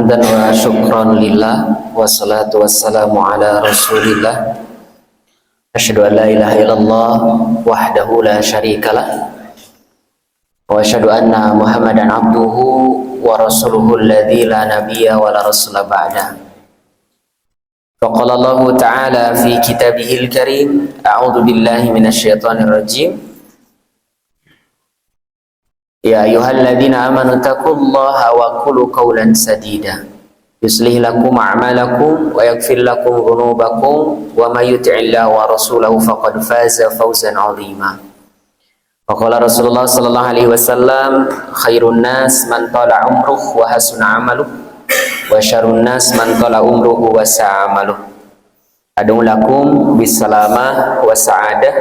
Hamdan wa syukran lillah, wassalatu wassalamu ala Rasulillah. Asyhadu an la ilaha illallah wahdahu la syarikalah wa asyhadu anna Muhammadan abduhu wa rasuluhu alladzi la nabiyya wa la rasula ba'da. Faqala Allah Ta'ala fi kitabihil karim, a'udzu billahi minasyaitonir rajim. Ya ayyuhalladzina amanu taqullaha wa qulu qawlan sadida yuslih lakum a'malakum wa yaghfir lakum dhunubakum wa may yuti'illaha wa rasulahu faqad faza fawzan 'azima. Wa qala Rasulullah sallallahu alaihi wasallam, khairun nas man tala umruhu wa hasuna 'amaluhu wa syarrun nas man tala umruhu wa sa'a 'amaluhu. Adu lakum bisalamah wa sa'adah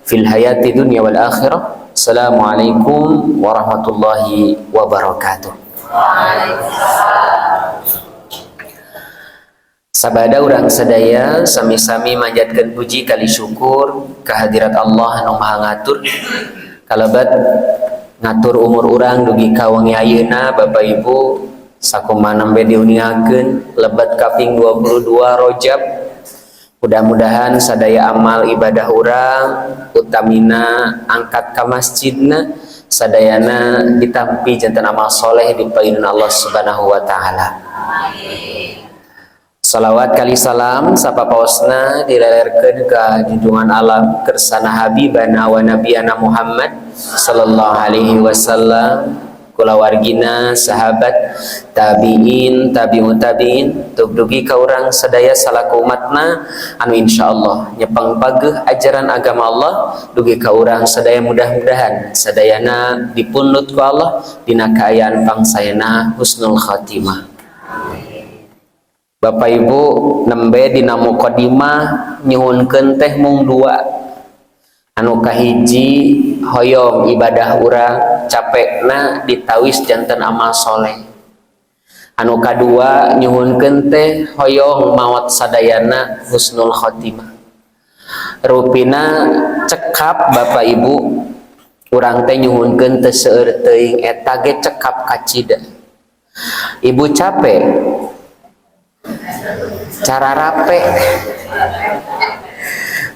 fil hayati dunya wal akhirah. Assalamualaikum warahmatullahi wabarakatuh. Waalaikumsalam. Sabada urang sadaya sami-sami manjatkeun puji kali syukur kehadirat Allah nu Maha Ngatur. Kalebat ngatur umur urang dugi ka wengi ayeuna. Bapak Ibu, sakumaha nembe diuningakeun, lebat kaping 22 Rojab. Mudah-mudahan sadaya amal ibadah urang, utamina angkat ka masjidna, sadayana ditampi janten amal soleh di payunan Allah Subhanahu wa Taala. Salawat kali salam sapapaosna dilelerkeun ka junjungan alam kersana habibana wa nabiyana Muhammad sallallahu alaihi wasallam, kulawargina, sahabat, tabiin, tabi'ut tabiin, dugi ka urang sadaya salaku umatna anu insyaallah nyepeng pageuh ajaran agama Allah dugi ka urang sadaya. Mudah-mudahan sadayana dipundhut ku Allah dina kaayaan pangsayana husnul khatimah. Bapak Ibu, nembe dina mukadimah nyuhunkeun teh mung dua. Anu kahiji, hoyong ibadah urang capekna ditawis janten amal soleh. Anu kadua, nyuhunkeun teh hoyong maot sadayana husnul khotimah. Rupina cekap, Bapak Ibu, urang teh nyuhunkeun teu seueur teuing, eta ge cekap kacida. Ibu capek cara rape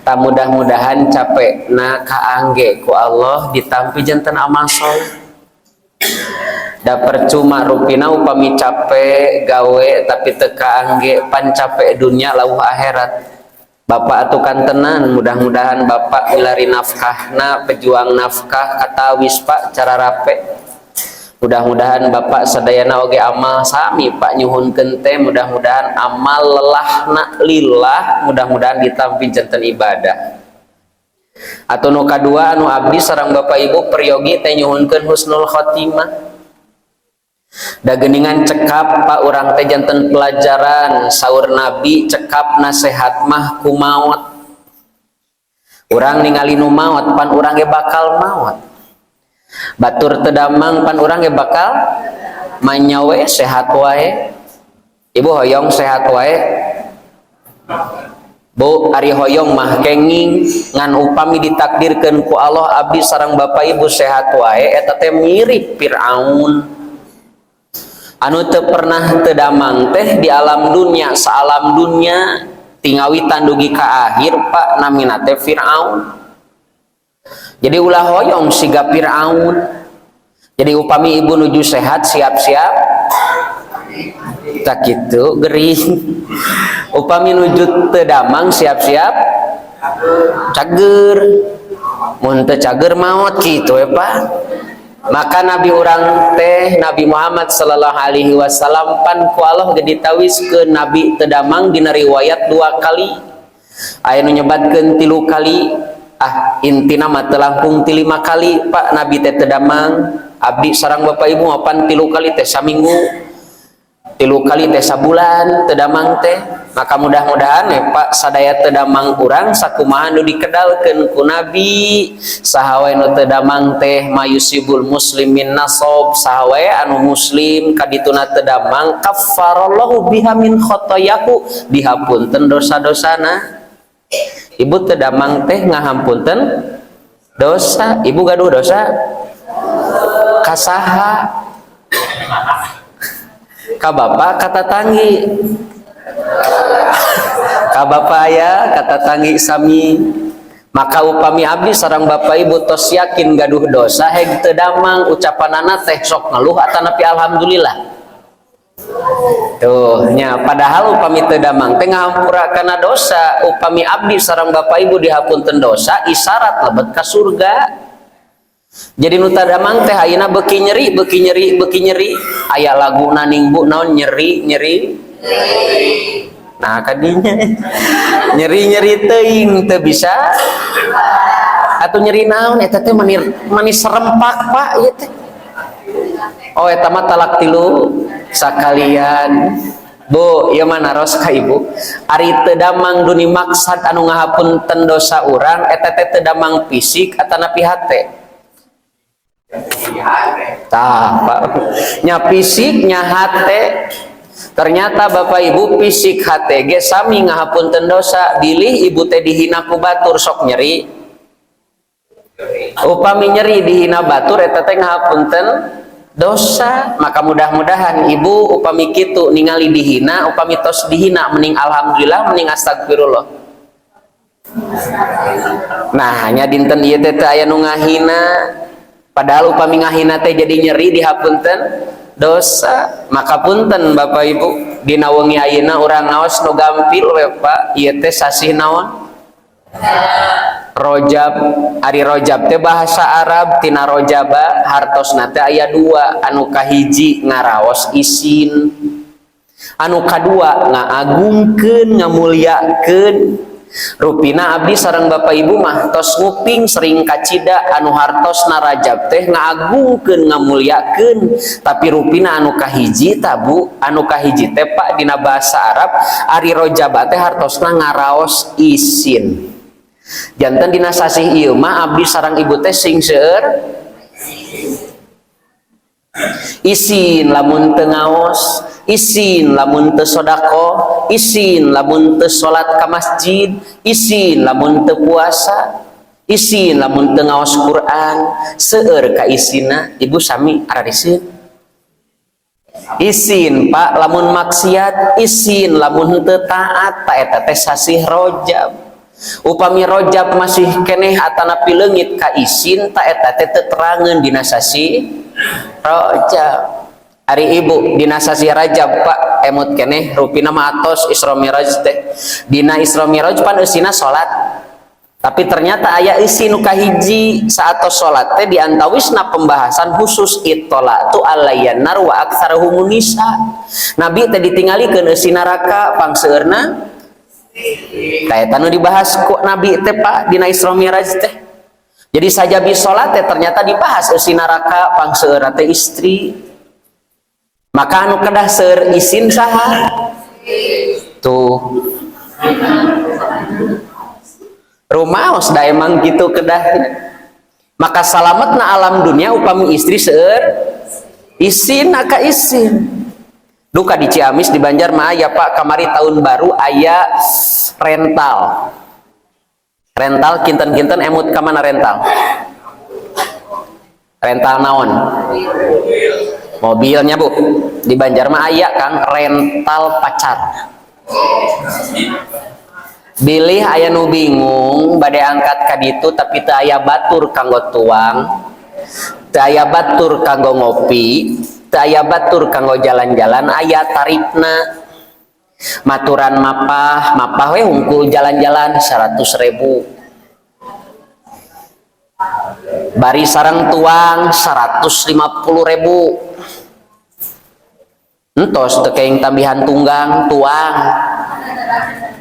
tak? Mudah-mudahan capek na kaangge ku Allah, ditampi janten amal soleh. Da percuma rupina upami capek gawe tapi teu kaangge, pan capek dunia lawuh akhirat. Bapak atuh kan tenan, mudah-mudahan bapak milari nafkahna, pejuang nafkah, katawis, Pak, cara rape. Mudah-mudahan bapak sadayana oge amal sami, Pak. Nyuhunkeun teh mudah-mudahan amal lelahna lillah, mudah-mudahan ditampi janten ibadah. Atau nu kadua, anu abdi sareng bapak ibu peryogi teh nyuhunkeun husnul khotimah. Da geuningan cekap, Pak, urang teh janten pelajaran. Saur Nabi, cekap nasehat mah ku maot. Urang ningali nu maot, pan urang ge bakal maot. Batur teu damang, pan urang ge bakal manyawe. Sehat wae. Ibu hoyong sehat wae? Bu, ari hoyong mah kenging, ngan upami ditakdirkeun ku Allah abdi sareng bapak ibu sehat wae, eta teh mirip Fir'aun anu teu pernah teu damang teh di alam dunia. Saalam dunia tingawitan dugi ka akhir, Pak, namina teh Fir'aun. Jadi ulah hoyong siga Fir'aun. Jadi upami ibu nuju sehat, siap-siap tak gitu gering. Upami nuju teu damang, siap-siap cager. Mun teu cager, maot gitu ya, Pak. Maka nabi urang teh, Nabi Muhammad sallallahu alaihi wasallam, pan ku Allah ge ditawiskeun nabi teu damang dina riwayat dua kali, aya nu nyebatkeun tilu kali. Ah, intina mah teu langkung ti lima kali, Pak, nabi teh teu damang. Abdi sareng bapak ibu mapan tilu kali teh saminggu, tilu kali teh sabulan teu damang teh. Maka mudah-mudahan ya, Pak, sadaya teu damang urang sakumaha nu dikedalkeun ku nabi. Saha wae nu teu damang teh, mayusibul muslimin nasob, saha wae anu muslim kadituna teu damang, kaffarallahu biha min khotoyahu, dihapunten dosa-dosana. Ibu teu damang teh ngahampunten dosa. Ibu gaduh dosa kasaha? Ka bapak ka tatanggi, ka bapak aya ka tatanggi sami. Maka upami abdi sareng bapak ibu tos yakin gaduh dosa, heg teu damang, ucapanana teh sok ngeluh atanapi alhamdulillah? Tuh nya, padahal upami teu damang teh ngahampura kana dosa. Upami abdi sareng bapak ibu dihapunten dosa, isyarat lebet ka surga. Jadi nu damang teh ayeuna beuki nyeri, beuki nyeri, beuki nyeri. Aya lagu naning, Bu, naon, nyeri nyeri. Nah, kadinya nyeri nyeri teuing teu bisa atau nyeri naon eta teh, mani manis serempak, Pak, ieu teh. Oh, eta mah talak tilu sakalian, Bu. Ieu mah naros ka Ibu. Ari teu damang duni maksad anu ngahapunten dosa urang eta teh teu damang fisik atanapi hate? Tah, Pak, nya fisik nya hate. Ternyata, Bapak Ibu, fisik hate ge sami ngahapunten dosa. Bilih ibu teh dihina ku batur, sok nyeri? Upami nyeri dihina batur, eta teh ngahapunten dosa. Maka mudah-mudahan ibu upami kitu ningali dihina, upami tos dihina, mending alhamdulillah, mending astagfirullah. Nah, hanya dinten ieu teh teu aya nu ngahina, padahal upami ngahina teh jadi nyeri, dihapunten dosa. Maka punten, Bapak Ibu, dina wengi ayeuna urang ngaos nu gampil we, Pak. Ieu teh sasih naon? Rojab. Ari rojab teh bahasa Arab tina rojaba, hartosna teh aya dua. Anu kahiji ngaraos isin, anu kadua ngaagungkeun, ngamuliakeun. Rupina abdi sareng Bapak Ibu mah tos nguping, sering kacida anu hartosna rajab teh ngaagungkeun, ngamuliakeun. Tapi rupina anu kahiji tabu, anu kahiji teh, Pak, dina bahasa Arab ari rojaba teh hartosna ngaraos isin. Janten dina sasih ieu mah abdi sareng ibu teh sing seueur isin lamun teu ngaos, isin lamun teu sedekah, isin lamun teu salat ka masjid, isin lamun teu puasa, isin lamun teu ngaos Quran. Seueur ka isina. Ibu sami arariseun isin, Pak, lamun maksiat, isin lamun teu taat. Ta eta teh sasih Rojab. Upami Rojab masih keneh atanapi leungit ka isin, ta eta teh teu terangeun dina sasih Rojab. Ari ibu dina sasih Rajab, Pak, emut keneh? Rupina mah atos Isra Miraj teh. Dina Isra Miraj pan eusina salat, tapi ternyata aya eusi nu kahiji. Saatos salat teh diantawisna pembahasan khusus ittola'tu alayyan nar wa aktsarahum nisa. Nabi teh ditinggalikeun eusi neraka, pangseueurna. Kayak nu dibahas ku Nabi teh, Pak, dina Isra Miraj teh. Jadi sajabi salat teh ternyata dibahas eusi neraka, pangseueurna teh istri. Maka anu kedah seueur isin saha tuh? Rumaos da emang gitu kedah. Maka salametna alam dunia upami istri seueur isin aka isin. Duka di Ciamis, di Banjar mah aya, Pak. Kamari tahun baru aya rental. Rental kinten-kinten emut ka mana rental? Rental naon? Mobilnya, Bu. Di Banjar mah aya, Kang, rental pacar. Bilih aya nu bingung bade angkat ka ditu tapi teu aya batur kanggo tuang, teu aya batur kanggo ngopi, teu aya batur kanggo jalan-jalan, aya tarifna. Maturan mapah, mapah we hungkul jalan-jalan 100 ribu, bari sareng tuang 150 ribu. Entos teu kenging tambihan tunggang tuang.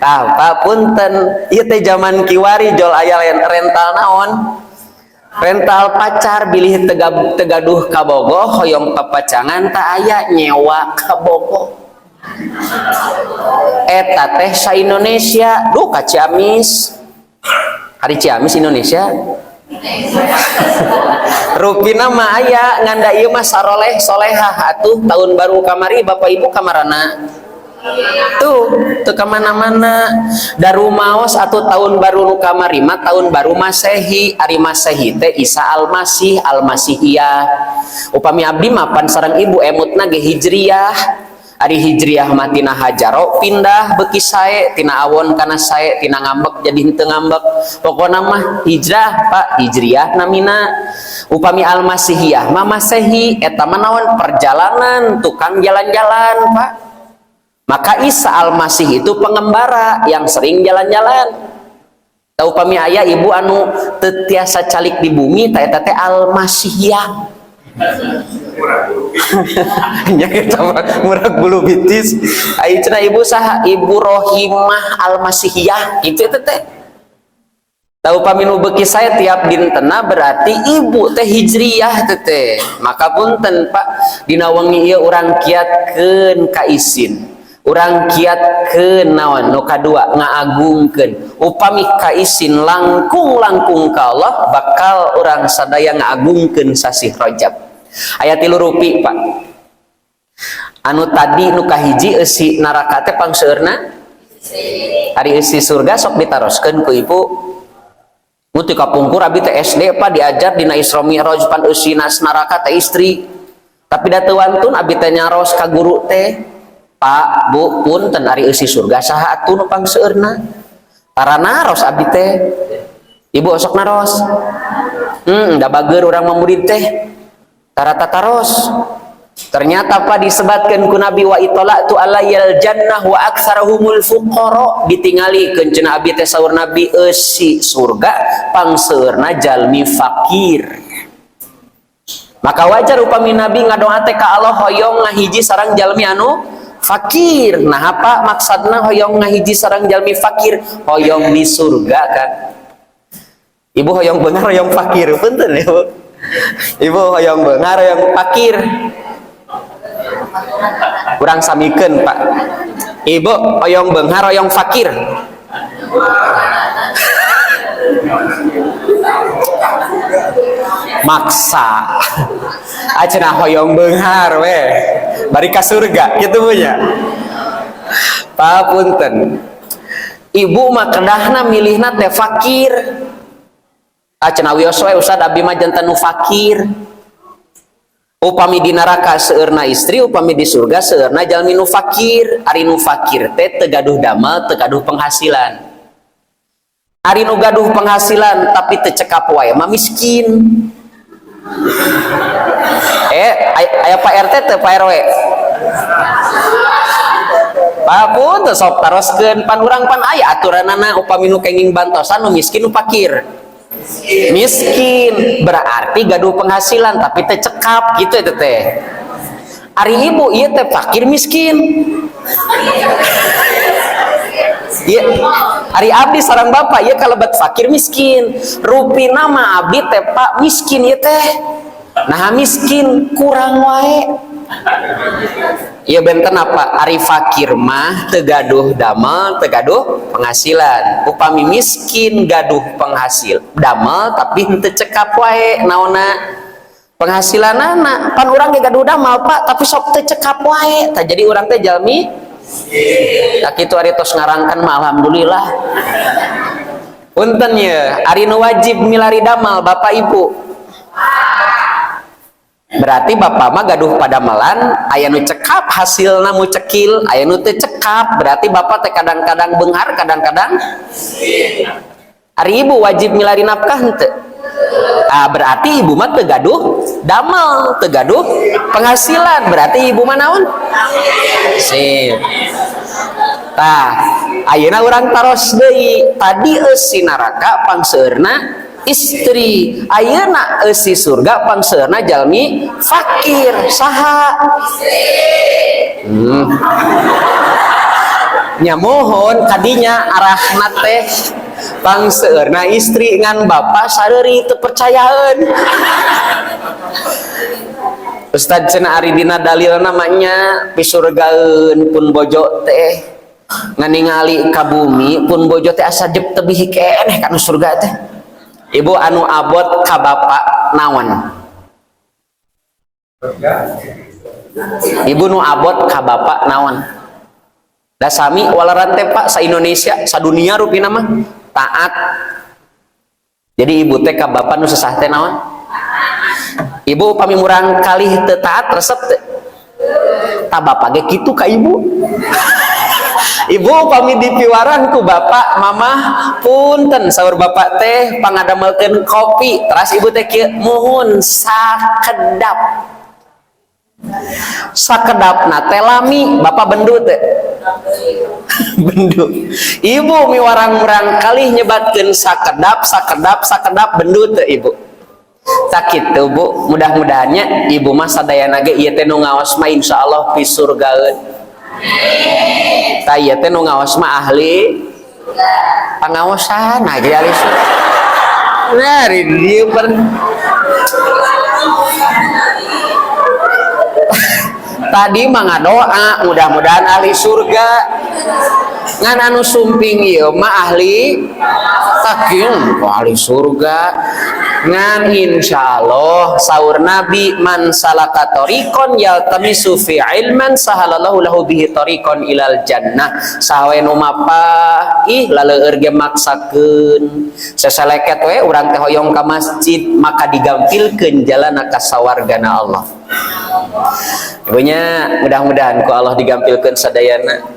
Tah, Pak, punten, ieu teh zaman kiwari jol aya rental naon? Rental pacar. Bilih teu gaduh kabogoh, hoyong papacangan, tak aya nyewa kabogoh. Eta teh sa Indonesia. Duh, ka Ciamis. Hari Ciamis Indonesia rupina mah aya. Ngan da ieu mah saroleh solehah atuh. Tahun baru kamari Bapak Ibu kamarana tuh? Teu kamana-mana da rumaos atau tahun baru nu kamari mah tahun baru Masehi. Ari Masehi teh Isa Almasih, Almasihiyah. Upami abdi mapan sareng ibu emutna ge Hijriyah. Ari hijriah mah tina hajaro pindah beuki sae, tina awon kana sae, tina ngambek jadi henteu ngambek. Pokona mah hijrah, Pak, hijriah namina. Upami almasihiyah mah masehi, eta mah naon, perjalanan, tukang jalan-jalan, Pak. Maka Isa Almasih itu pengembara yang sering jalan-jalan. Tah, upami aya ibu anu teu tiasa calik di bumi, tah eta teh almasihiyah. Nya eta mah murag bulu bitis. Ai cenah ibu saha? Ibu Rohimah Almasihiyah itu eta teh. Tah, upami nu beuki sae tiap dintena berarti ibu teh hijriyah teh teh. Maka punten, Pak, dina wengi ieu urang kiatkeun ka isin. Urang kiatkeun naon nu kadua, ngaagungkeun. Upami kaisin langkung-langkung ka Allah, bakal urang sadaya ngaagungkeun sasih Rajab. Aya tilu rupi, Pak. Anu tadi nu kahiji, eusi neraka teh pangseueurna. Ari eusi surga sok ditaroskeun ku ibu. Nu ti kapungkur abi teh SD, Pak, diajar dina Isra Mi'raj pan eusi neraka teh istri. Tapi da teu wantun abi teh nyaros ka guru teh. Pak, Bu, punten, ari eusi surga saha atuh nu pangseueurna? Tara naros abi teh. Ibu osok naros. Da bager urang mah murid teh. Tara tataros. Ternyata, Pak, disebatkeun ku Nabi wa itola'tu alayyal jannah wa aktsarahumul fuqara, ditingalikeun cenah abi teh, saur Nabi, eusi surga pangseueurna jalmi fakir. Maka wajar upami Nabi ngadoa teh ka Allah hoyong ngahiji sareng jalmi anu fakir. Nah, apa maksudna hoyong ngahiji sareng jalmi fakir? Hoyong di surga kan. Ibu hoyong beunghar, hoyong fakir? Punten, Ibu. Ibu hoyong beunghar, hoyong fakir? Kurang samikeun, Pak. Ibu hoyong beunghar, hoyong fakir? Maksa. Ah, cenah hoyong beunghar we. Bari ka surga kitu punya. Pak, punten. Ibu mah kedahna milihna teh fakir. Ah, cenah wios we, Ustad, abdi mah janten nu fakir. Upami di neraka seueurna istri, upami di surga seueurna jalmi nu fakir. Ari nu fakir teh teu gaduh damel, teu gaduh penghasilan. Ari nu gaduh penghasilan tapi teu cekap wae mah miskin. Aya Pak RT teu, Pak RW? Pak, pun teu sok taroskeun, pan urang pan aya aturanana upami nu kenging bantosan nu miskin, nu fakir. Miskin berarti gaduh penghasilan tapi teu cekap gitu eta teh. Ari ibu ieu teh fakir miskin. Ieu ari abdi sareng bapak ieu kalebet fakir miskin. Rupina mah abdi teh, Pak, miskin ieu teh. Nah, miskin kurang wae. Ieu benten apa? Ari fakir mah teu gaduh damel, teu gaduh penghasilan. Upami miskin gaduh penghasil damel tapi henteu cekap wae naonna penghasilanana. Pan urang ge gaduh damel, Pak, tapi sok teu cekap wae. Tah, jadi urang teh jalmi. Tah kitu, ari tos ngarangkan mah alhamdulillah. Punten ye, ari nu wajib milari damal bapak ibu. Berarti bapak mah gaduh padamelan, aya nu cekap hasilna mu cekil, aya nu teu cekap, berarti bapak teh kadang-kadang beunghar, kadang-kadang. Ari ibu wajib milari nafkah henteu? Ah, berarti ibu mah teu gaduh damel, teu gaduh penghasilan, berarti ibu mah naon? Sip. Tah, ayeuna urang taros deui. Tadi eusi neraka pangseueurna istri, ayeuna eusi surga pangseueurna jalmi fakir. Saha? Nya mohon kadinya arahna teh pangseueurna istri, ngan bapak sareuri teu percayaeun. Ustad cenah ari dina dalil namanya pisurgaeun pun bojo teh, ngan ningali ka bumi pun bojo teh asa jep tebih keneh kana surga teh. Ibu anu abot ka bapak naon? Ibu nu abot ka bapak naon? Da sami waleran teh, Pak, sa Indonesia, sa dunia rupina mah taat. Jadi ibu teh ka bapak nu sesah teh naon? Ibu upami murang kalih teu taat resep teu? Tah, bapak ge kitu ka ibu. Ibu upami dipiwarang ku bapak, "Mamah, punten," saur bapak teh, "pangadamelkeun kopi." Teras ibu teh kieu, "Muhun, sakedap." Sakedap na teh lami, bapak bendu teh? Bendu. Ibu miwarang murang kali nyebatkeun sakedap, sakedap, sakedap, bendu teh ibu? Sakit tuh, Bu. Mudah-mudahannya ibu mah sadayana ge ieu teh nu ngaos mah insyaallah pisurgaeun. Tah, ieu teh nu ngaos mah ahli pangaosan aja, ahli surga. Nah, di dieu per tadi mah ngadoa mudah-mudahan ahli surga, ngan anu sumping ieu mah ahli takin ahli surga. Ngan insyaallah saur Nabi, man salaka tariqon yaltamisu fi ilman sahalallahu lahu bihi tariqon ilal jannah. Saha we nu mapah, ih, laleueur ge maksakeun sasaleket we urang teh hoyong ka masjid, maka digampilkeun jalanna ka sawargana Allah. Ibunya, mudah-mudahan ku Allah digampilkeun sadayana.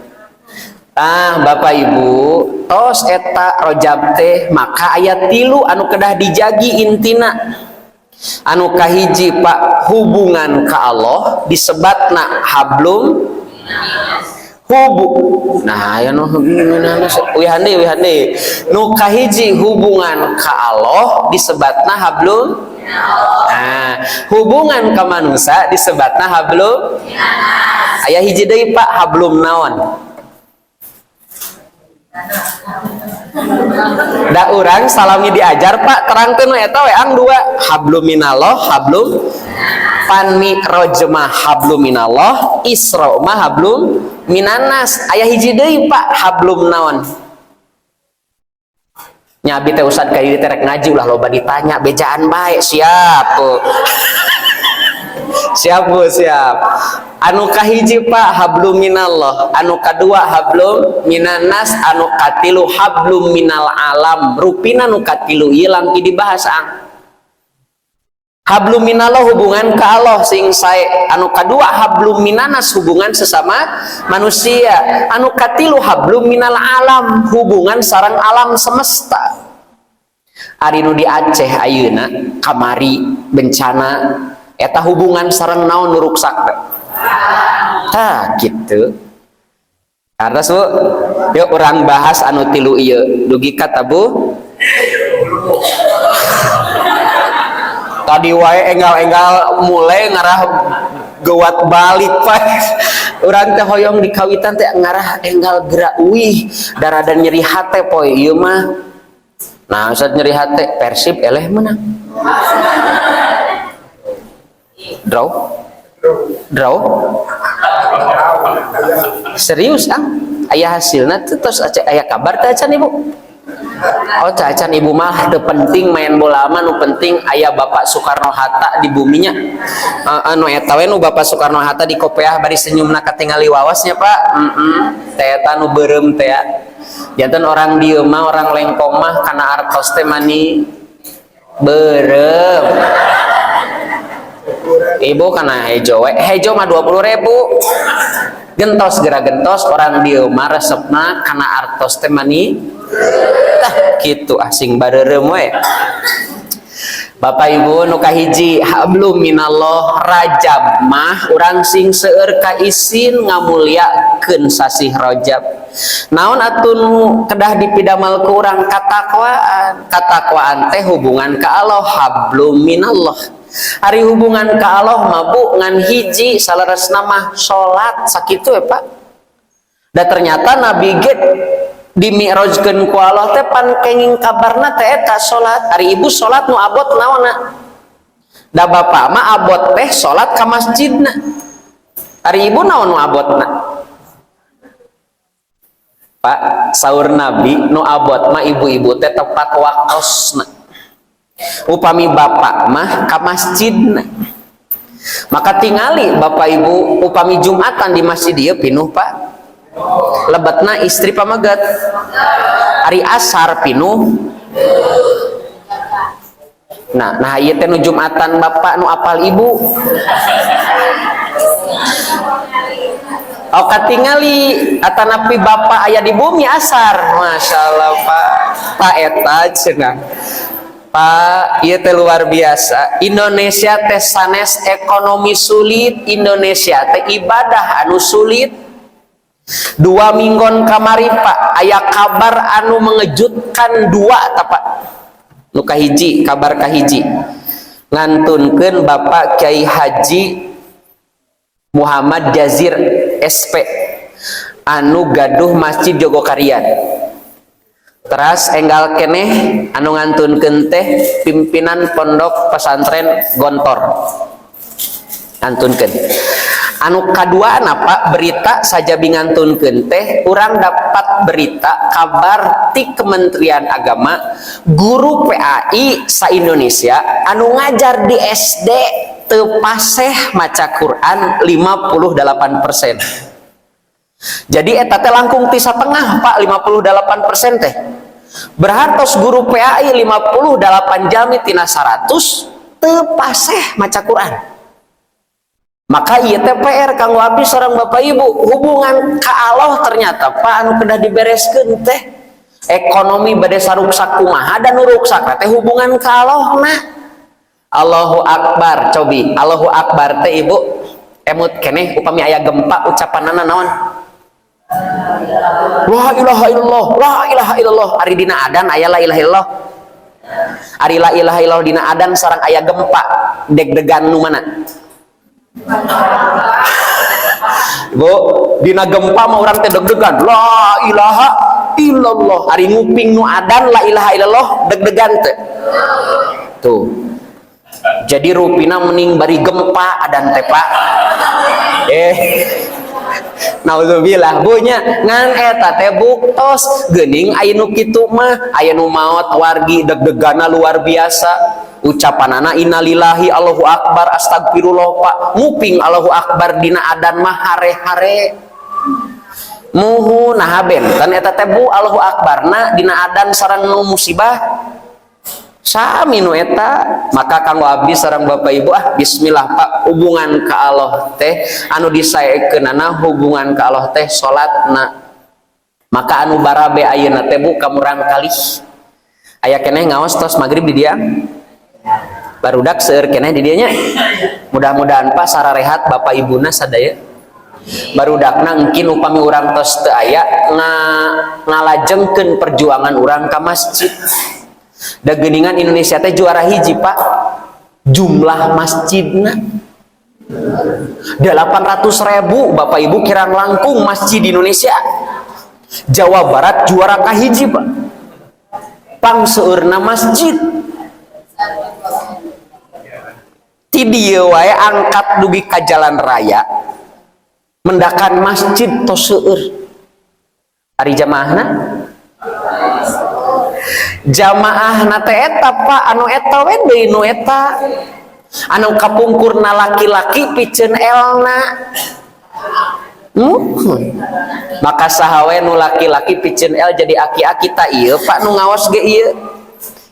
Ah, Bapak Ibu, tos eta Rojab teh, maka aya tilu anu kedah dijagi intina. Anu kahiji, Pak, hubungan ka Allah disebatna hablum hubu. Nah, aya nu uihan deui, uihan deui. Nu kahiji hubungan ka Allah disebatna hablum. Nah, hubungan ka manusia disebatna hablum. Aya hiji deui, Pak, hablum naon? Da urang salami diajar, Pak, terangkeun we eta we ang dua, hablum minallah, hablum pan mi'raj mah hablum minallah, isra mah hablum minanas. Aya hiji deui, Pak, hablum naon? Nya abi teh, Ustad, ka dieu teh rek ngaji, ulah loba ditanya, bejaan bae. Siap, Bu. Siap, Bu, siap. Anu kahiji, Pak, hablum minallah, anu kadua hablum minanas, anu katilu hablum minal alam. Rupina nu katilu ieu langki dibahas ang. Hablum minallah hubungan ke Allah sing sae, anu kadua hablum minanas hubungan sesama manusia, anu katilu hablum minal alam hubungan sareng alam semesta. Ari nu di Aceh ayeuna kamari bencana eta hubungan sareng naon nu ruksak teh? Tah, kitu. Karena, Bu, yuk urang bahas anu tilu ieu dugi ka tabu tadi wae enggal-enggal mulai ngarah gewat balik, Pak. Urang teh hoyong di kawitan teh ngarah enggal gerak uih darah dan nyeri hate poe ieu mah. Nah, saat nyeri hate, Persib eleh menang, draw, draw. Serius ah, aya hasilna tuh, terus aya kabar teh acan, Ibu? Oh, cacan ibu mah teu penting main bola mah, nu penting aya Bapak Soekarno Hatta di buminya. Anu eta we nu Bapak Soekarno Hatta di kopeah bari senyumna katingali wawasnya, Pak. Teh eta nu beureum teh ya. Janten orang dieu mah, orang Lengkong mah, kana artos teh mani beureum. Ibu kana hejo we, hejo mah 20.000. Gentos geura gentos, orang dieu mah resepna kana artos teh mani. Tah, kitu asing bareureum we. Bapak Ibu, nu kahiji hablum minallah. Rajab mah urang sing seueur kaisin ngamuliakeun sasih Rajab. Naon atuh nu kedah dipidamal ku urang? Katakwaan. Katakwaan teh hubungan ka Allah, hablum minallah. Ari hubungan ka Allah mah, Bu, ngan hiji saleresna mah salat, sakitu ya, Pak. Da ternyata Nabi ge dimi'rajkeun ku Allah teh pan kenging kabarna teh eta salat. Ari ibu salat nu abot naonna? Da bapak mah abot teh salat ka masjidna. Ari ibu naon nu abotna? Pak, saur Nabi nu abot mah ibu-ibu teh tepat waktosna. Upami bapak mah ka masjidna. Maka tingali bapak ibu, upami Jumatan di masjid ieu pinuh, Pak? Lebetna istri pameget. Ari asar pinuh. Nah, nah ieu teh nu Jumatan bapak, nu apal ibu. Oh, katingali atanapi bapak aya di bumi asar. Masya Allah, Pak. Pak, eta cenah, Pak, ieu teh luar biasa. Indonesia teh sanes ekonomi sulit, Indonesia teh ibadah anu sulit. 2 minggon kamari, Pak, aya kabar anu mengejutkan dua ta, Pak. Nu kahiji, kabar kahiji, ngantunkeun Bapak Kiai Haji Muhammad Jazir SP anu gaduh Masjid Jogokarian. Teras enggal keneh anu ngantunkeun teh pimpinan Pondok Pesantren Gontor ngantunkeun. Anu kadua, Pak, berita saja ngantunkeun teh urang dapat berita kabar ti Kementerian Agama, guru PAI sa Indonesia anu ngajar di SD teu paseh maca Quran 58%. Jadi eta teh langkung ti satengah, Pak, 58% teh. Berartos guru PAI 58 jalmi tina 100 teu paseh maca Quran. Maka ieu teh PR kanggo abdi sareng Bapak Ibu, hubungan ka Allah ternyata, Pak, anu kedah dibereskeun teh. Ekonomi bade saruksak kumaha dan nu ruksak teh hubungan ka Allah na. Allahu Akbar, cobi. Allahu Akbar teh Ibu emut keneh upami aya gempa ucapanana naon? La ilaha illallah, la ilaha illallah. Ari dina adan aya la ilaha illallah? Ari la ilaha illallah dina adan sareng aya gempa, deg-degan nu mana? Bu, dina gempa mah urang teh deg-degan. La ilaha illallah. Ari nguping nu adan la ilaha illallah, deg-degan teh? Tuh. Jadi rupina mending bari gempa adan teh, Pak. Eh, naudzubillah, Bu, nya, ngan eta teh buktos geuning aya nu kitu mah, aya nu maot wargi deg-degana luar biasa, ucapanana innalillahi, Allahu akbar, astagfirullah. Pak, nguping Allahu akbar dina adan mah hare-hare muhu. Nah, benten eta teh, Bu, Allahu akbarna dina adan sareng nu musibah sami nu eta. Maka kanggo abdi sareng Bapak Ibu, ah, bismillah, Pak, hubungan ka Allah teh anu disaekeunana, hubungan ka Allah teh salatna. Maka anu barabe ayeuna teh, Bu, ka murang kalih aya keneh ngaos tos magrib di dia, barudak seueur keneh di dieu nya. Mudah-mudahan, Pak, sararehat Bapak Ibuna sadaya, barudakna engkin upami urang tos teu aya ngalajengkeun perjuangan urang ka masjid. Da geuningan Indonesia teh juara hiji, Pak, jumlah masjidna 800 ribu, Bapak Ibu, kirang langkung masjid di Indonesia. Jawa Barat juara kahiji, Pak, pangseueurna masjid. Ti dieu wae angkat dugi ka jalan raya mendakan masjid tos seueur. Ari jamaahna, jamaah teh eta, Pak, anu eta we deui, nu eta anu kapungkurna laki-laki piceun elna. Maka saha we nu laki-laki piceun el jadi aki-aki ta ieu, Pak, nu ngaos ge ieu.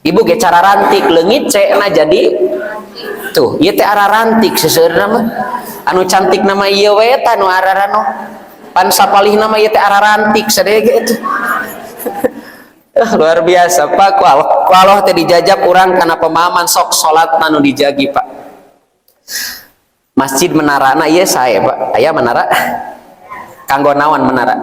Ibu ge cararantik, leungit na jadi tuh, ieu teh ararantik seseueurna mah. Anu cantik nama ieu we ta nu ararano pan sapalihna mah ieu teh ararantik sadaya ge itu. Luar biasa, Pak. Ku Allah teh dijajab urang kana pemahaman, sok salat nu dijagi, Pak. Masjid menarana ieu sae, Pak. Aya menara, kanggo naon menara?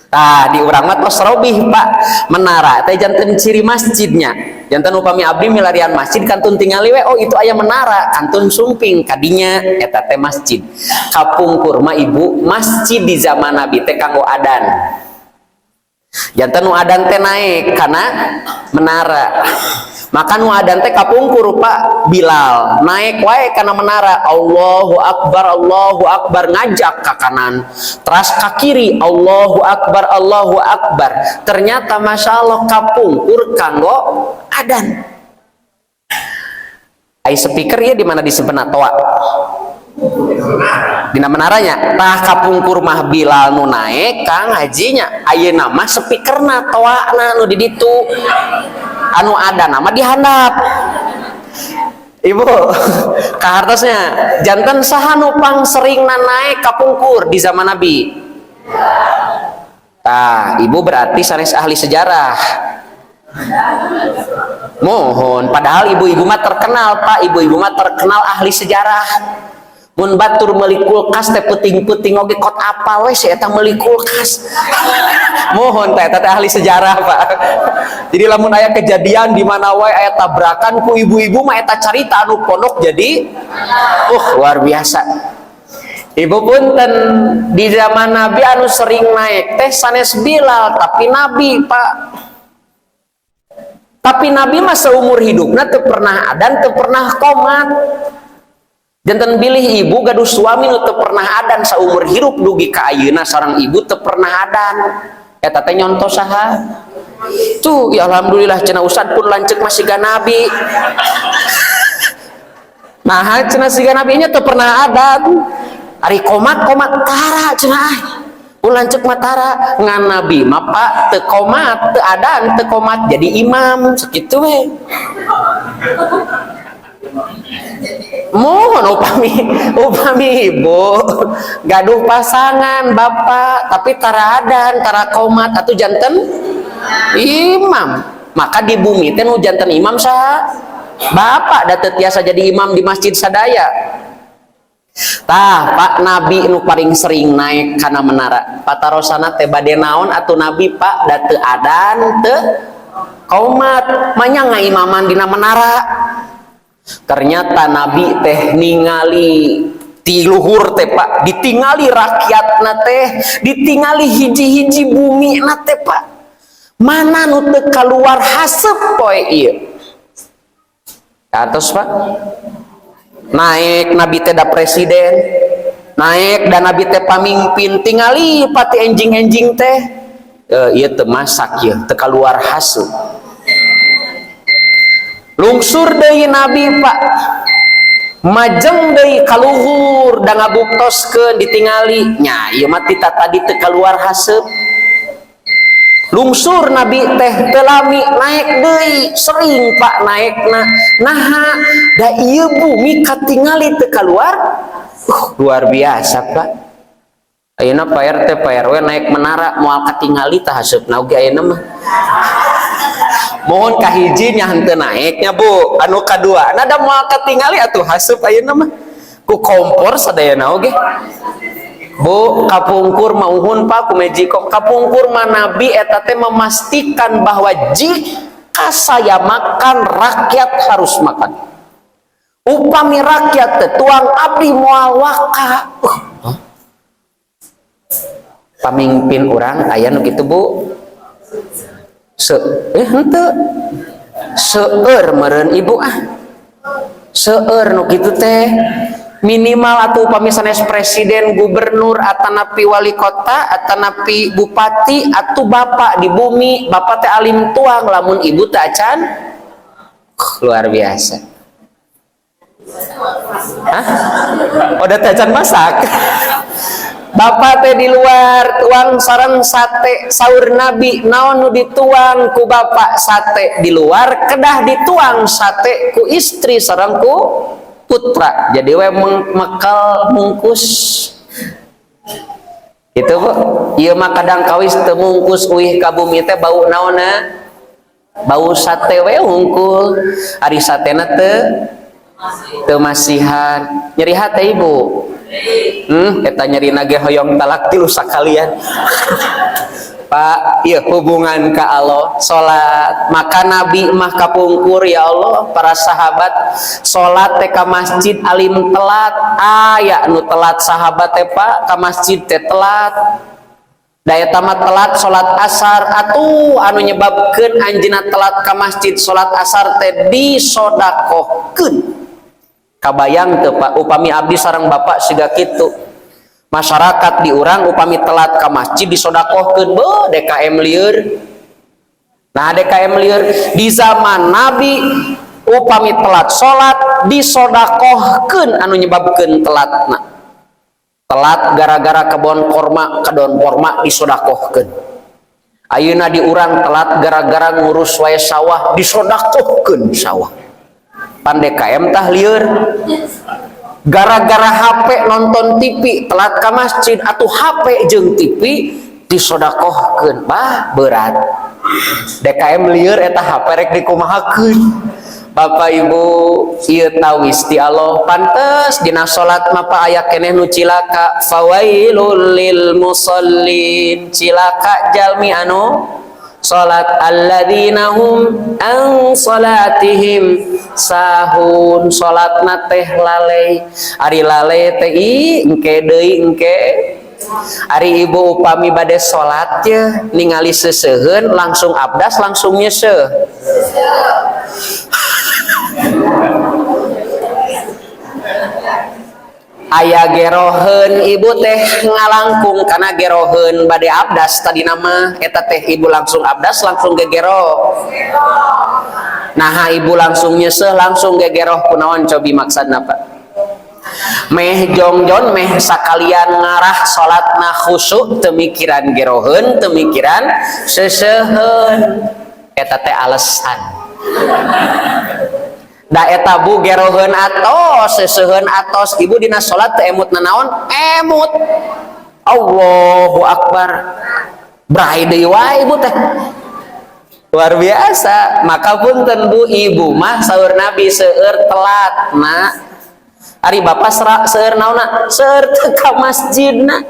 Tah, di urang mah tos robih, Pak. Menara teh janten ciri masjidnya. Janten upami abdi milarian masjid kantun tingali we, oh, itu aya menara, kantun sumping kadinya, eta teh masjid. Kapungkur mah, Ibu, masjid di zaman Nabi teh kanggo adan. Janten nu adan teh naik karena menara. Maka nu adan teh kapungkur, Pak, Bilal naik wae karena menara, Allahu akbar, Allahu akbar, ngajak ke kanan teras ke kiri, Allahu akbar, Allahu akbar. Ternyata masya Allah kapungkur kanggo adan. Ai speaker ya di mana disimpen toa? Dina menaranya. Tah, kapungkur mah Bilal nu naek, Kang Hajinya. Ayeuna mah speakerna, toana nu di ditu, anu ada nama di handap. Ibu, kahartosnya janten saha nu pang seringna naik kapungkur di zaman Nabi? Tah, Ibu berarti sanes ahli sejarah. Mohon, padahal ibu-ibu mah terkenal, Pak, ibu-ibu mah terkenal ahli sejarah. Mun batur meuli kulkas teh peuting-peuting oge kot apal we si eta meuli kulkas. Mohon, teh eta teh ahli sejarah, Pak. Jadi lamun aya kejadian di mana wae, aya tabrakan, ku ibu-ibu mah eta carita anu pondok jadi luar biasa. Ibu, punten, di zaman Nabi anu sering naik teh sanes Bilal, tapi Nabi, Pak. Tapi Nabi mah seumur hidupnya teu pernah adan, teu pernah komat. Janten bilih ibu gaduh suami nu teu pernah adan saumur hidup dugi ka ayeuna sareng ibu teu pernah adan. Eta teh nyonto saha? Tuh, ya alhamdulillah cenah ustad, pun lanceuk mah siga Nabi. Nah, cenah siga Nabi nya teu pernah adan. Ari komat, komat tara cenah ah. Pun lanceuk mah tara, ngan Nabi mah, Pak, teu komat, teu adan, teu komat jadi imam sakitu we. Mohon, upami upami ibu gaduh pasangan bapak tapi tara adan, tara komat, atau janten imam, maka di bumi teh nu janten imam saha? Bapak. Da teu tiasa jadi imam di masjid sadaya. Tah, Pak, Nabi nu paling sering naik kana menara. Patarosana teh bade naon atuh Nabi, Pak, da teu adan, teu komat, manya ngaimaman dina menara? Ternyata Nabi teh ningali ti luhur teh, Pak, ditingali rakyatna teh, ditingali hiji-hiji bumi na teh, Pak, mana nu teu kaluar haseup poe ieu. Atos, Pak, naik Nabi teh da presiden, naik dan Nabi teh pamimpin, tingali pati enjing-enjing teh, ieu teu masak, ieu teu kaluar haseup. Lungsur deui Nabi, Pak, majeng deui kaluhur da ngabuktoskeun, ditingali nya ieu mah tita tadi teu kaluar haseup. Lungsur Nabi teh teu lami, naik deui. Sering, Pak, naekna. Naha? Da ieu bumi katingali teu kaluar. Luar biasa, Pak. Ayeuna Pak RT, Pak RW naik menara moal katingali tah haseupna oge ayeuna mah. Mohon, kahiji nya henteu naeknya, Bu, anu kadua nah da moal katingali atuh haseup ayeuna mah ku kompor sadayana oge. Bu, kapungkur mah uhun, Pak, ku magicom. Kapungkur mah Nabi eta teh memastikan bahwa jika saya makan, rakyat harus makan. Upami rakyat teu tuang, abdi moal waka. Pamimpin urang aya nu kitu, Bu? Se eh henteu seueur meureun, Ibu, ah, seueur nu kitu teh. Minimal atuh upami sanes presiden, gubernur, atanapi wali kota, atanapi bupati, atuh bapak di bumi, bapak teh alim tuang lamun ibu teh acan. Luar biasa. Hah? Oh, teh acan masak. Bapak teh di luar tuang sareng sate. Saur Nabi, naon nu dituang ku bapak sate di luar, kedah dituang sate ku istri sareng ku putra. Jadi we mekal mungkus itu, Bu. Ieu mah kadang kawis teu mungkus, uih ka bumi teh bau naonna, bau sate we hungkul. Ari satena teu teu masihan. Nyeri hate, Ibu? Eta nyeri ge hoyong talak tilu sakalian. Pak, iya hubungan ke Allah, salat. Maka Nabi mah kapungkur, ya Allah, para sahabat salat teh ka masjid alim telat. Aya nu telat sahabat teh, Pak, ka masjid teh telat. Da eta mah telat salat asar atuh. Anu nyebabkeun anjeunna telat ka masjid salat asar teh disodakohkeun. Kabayang teu, Pak, upami abdi sareng bapak siga kitu? Masyarakat di urang upami telat ka masjid disodakohkeun, beuh, DKM lieur. Nah, DKM lieur. Di zaman Nabi upami telat salat disodakohkeun anu nyebabkeun telatna. Telat gara-gara kebon korma, kebon korma disodakohkeun. Ayeuna di urang telat gara-gara ngurus wae sawah, disodakohkeun sawah. Pan DKM tah lieur gara-gara HP, nonton TV, telat ke masjid. Atau HP jeung TV disodakohkeun, bah, berat. DKM lieur, eta HP rek dikumahakeun? Bapak Ibu, ieu tawis ti Allah. Pantes dina salat mah aya keneh nu cilaka, fawailul lil musallin, cilaka jalmi anu salat, alladzina hum an salatihim sahun, salatna teh lalai. Ari lalai teh engke deui, engke. Ari ibu upami bade salat ye ningali seseuheun langsung abdas, langsung nyeuseuh? Aya geroheun, ibu teh ngalangkung karena geroheun bade abdas tadi nama eta teh. Ibu langsung abdas, langsung gegero? Nah, ibu langsung nyeuseuh, langsung gegeroh, kunaon cobi maksudna, Pak? Meh jongjon, meh sakalian ngarah salatna khusyuk, teu mikiran geroheun, teu mikiran seseuheun. Eta teh alasan da eta, Bu. Geroheun atos, seseuheun atos, ibu dina salat teu emut nanaon? Emut Allahu Akbar, bray deui wae ibu teh. Luar biasa. Maka punten, Bu, ibu mah saur Nabi seueur telat. Nah, ari bapak seueur naonna? Seueur teu ka masjidna.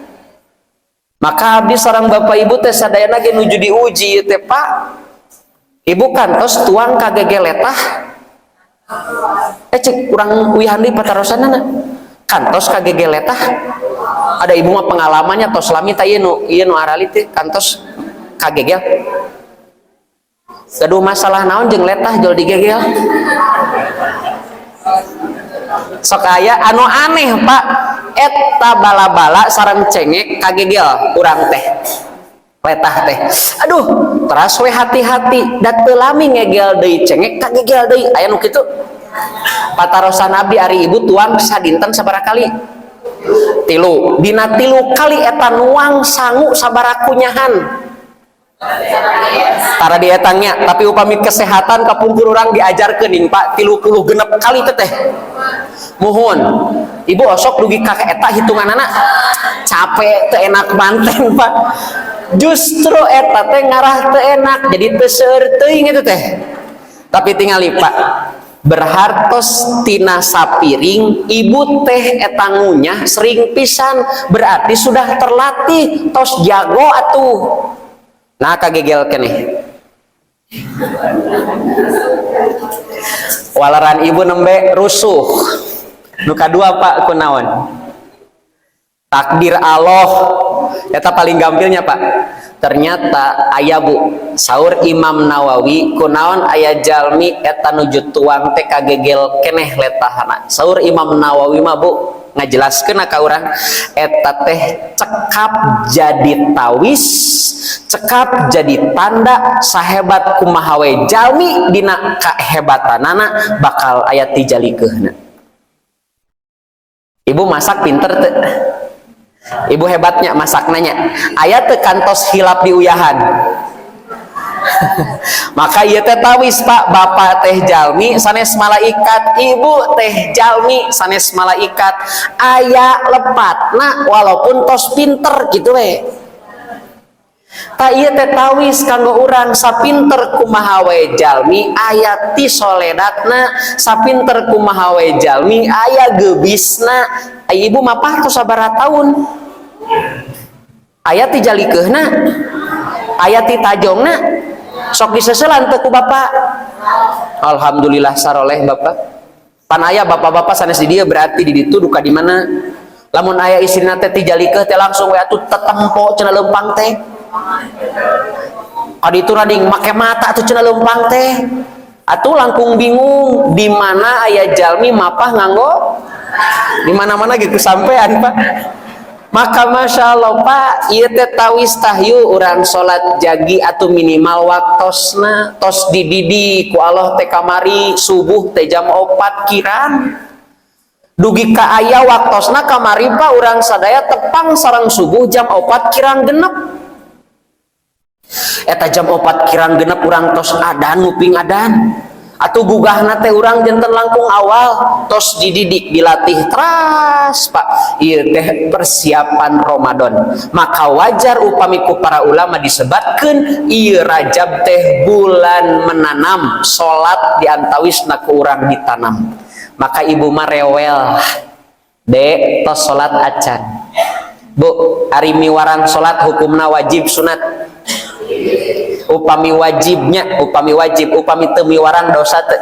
Maka abdi sareng bapak ibu teh sadayana ge nuju diuji ieu teh, Pak. Ibu kantos tuang kagegeletah? Eh, cek kurang uihan deui patarosanana. Kantos kagegeletah? Ada ibu mah pengalamannya tos lami ta, ieu nu arali teh kantos kagegel. Gaduh masalah naon jeung letah jol digegel? Sok aya anu aneh, Pak. Eta bala-bala sareng cengek kagegel urang teh, letah teh. Aduh, teras we hati-hati, da teu lami ngegel deui cengek, kagegel deui. Aya nu kitu? Patarosan abdi, ari ibu tuang sadinten sabaraha kali? Tilu. Dina tilu kali eta nuang sangu sabaraha kunyahan? Tara dietangnya, tapi upami kesehatan kapungkur urang diajarkeun ning, Pak, 36 kali teteh. Muhun ibu osok dugi ka eta hitunganana capek, teu enak manten, Pak. Justru eta teh ngarah teu enak, jadi teu seueur teuing itu teh. Tapi tingali, Pak, berhartos tina sapiring ibu teh eta ngunyah sering pisan, berarti sudah terlatih, tos jago atuh. Nah, kagegel keneh? Waleran ibu nembe rusuh. Nu kadua, Pak, kunaon? Takdir Allah eta paling gampilnya, Pak. Ternyata aya, Bu, saur Imam Nawawi, kunaon aya jalmi eta nuju tuang teh kagegel keneh letahana? Saur Imam Nawawi mah, Bu, ngajelaskeun ka urang eta teh cekap jadi tawis, cekap jadi tanda sahebat kumaha we jalmi dina kahebatanana bakal aya tijalikeuhna. Ibu masak pinter teu? Ibu hebatnya masak nanya, aya teu kantos hilap di uyahan? Maka ieu teh tawis, Pak. Bapak teh jalmi sanes malaikat, ibu teh jalmi sanes malaikat, aya lepatna walaupun tos pinter gitu we. Tah, ieu teh tawis kanggo urang, sapinter kumaha we jalmi aya ti soledatna, sapinter kumaha we jalmi aya geubisna. Ai ibu mapah tos sabaraha tahun? Aya ti jalikeuhna? Aya ti tajongna? Sok diseselan teu ku bapak? Alhamdulillah saroleh bapak. Pan aya bapak-bapak sanes di dieu, berarti di ditu duka di mana. Lamun aya istrina teh tijalikeuh teh langsung we atuh tetempo cenah leumpang teh. Kaditu rading make mata tuh cenah leumpang teh. Atuh langkung bingung di mana aya jalmi mapah nganggo di mana-mana gitu sampean, Pak. Maka masya Allah, Pak, ieu teh tawis. Tahyu urang salat jagi atau minimal waktosna. Tos dididik ku Allah teh kamari subuh teh jam 4 kirang dugi ka aya waktosna. Kamari, Pak, urang sadaya tepang sareng subuh jam 4 kirang genep. Eta jam 4 kirang genep urang tos adan, nguping adan. Atuh gugahna teh urang janten langkung awal, tos dididik, dilatih teras, Pak. Ieu teh persiapan Ramadan. Maka wajar upami ku para ulama disebatkeun ieu Rajab teh bulan menanam, salat diantawisna ku urang ditanam. Maka ibu mah rewel. Dek, tos salat acan? Bu, ari miwarang salat hukumna wajib, sunat? Upami wajibnya, upami wajib, upami teu miwarang dosa teu?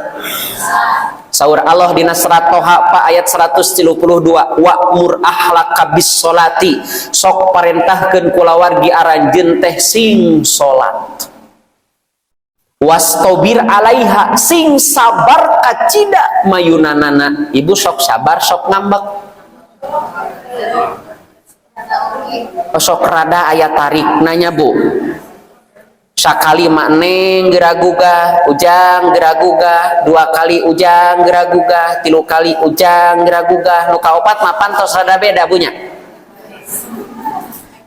Saur Allah dina surat Toha, Pak, ayat 132, wa'mur ahlaka bis sholati, sok parentahkeun kulawargi aranjeun teh sing salat, wastobir alaiha, sing sabar kacida mayunanana. Ibu sok sabar, sok ngambek? Sok rada aya tarik nanya, Bu. Sakali mak neng geura gugah, Ujang geura gugah, dua kali Ujang geura gugah, tilu kali Ujang geura gugah, nu kaopat mah pantos rada beda bunya.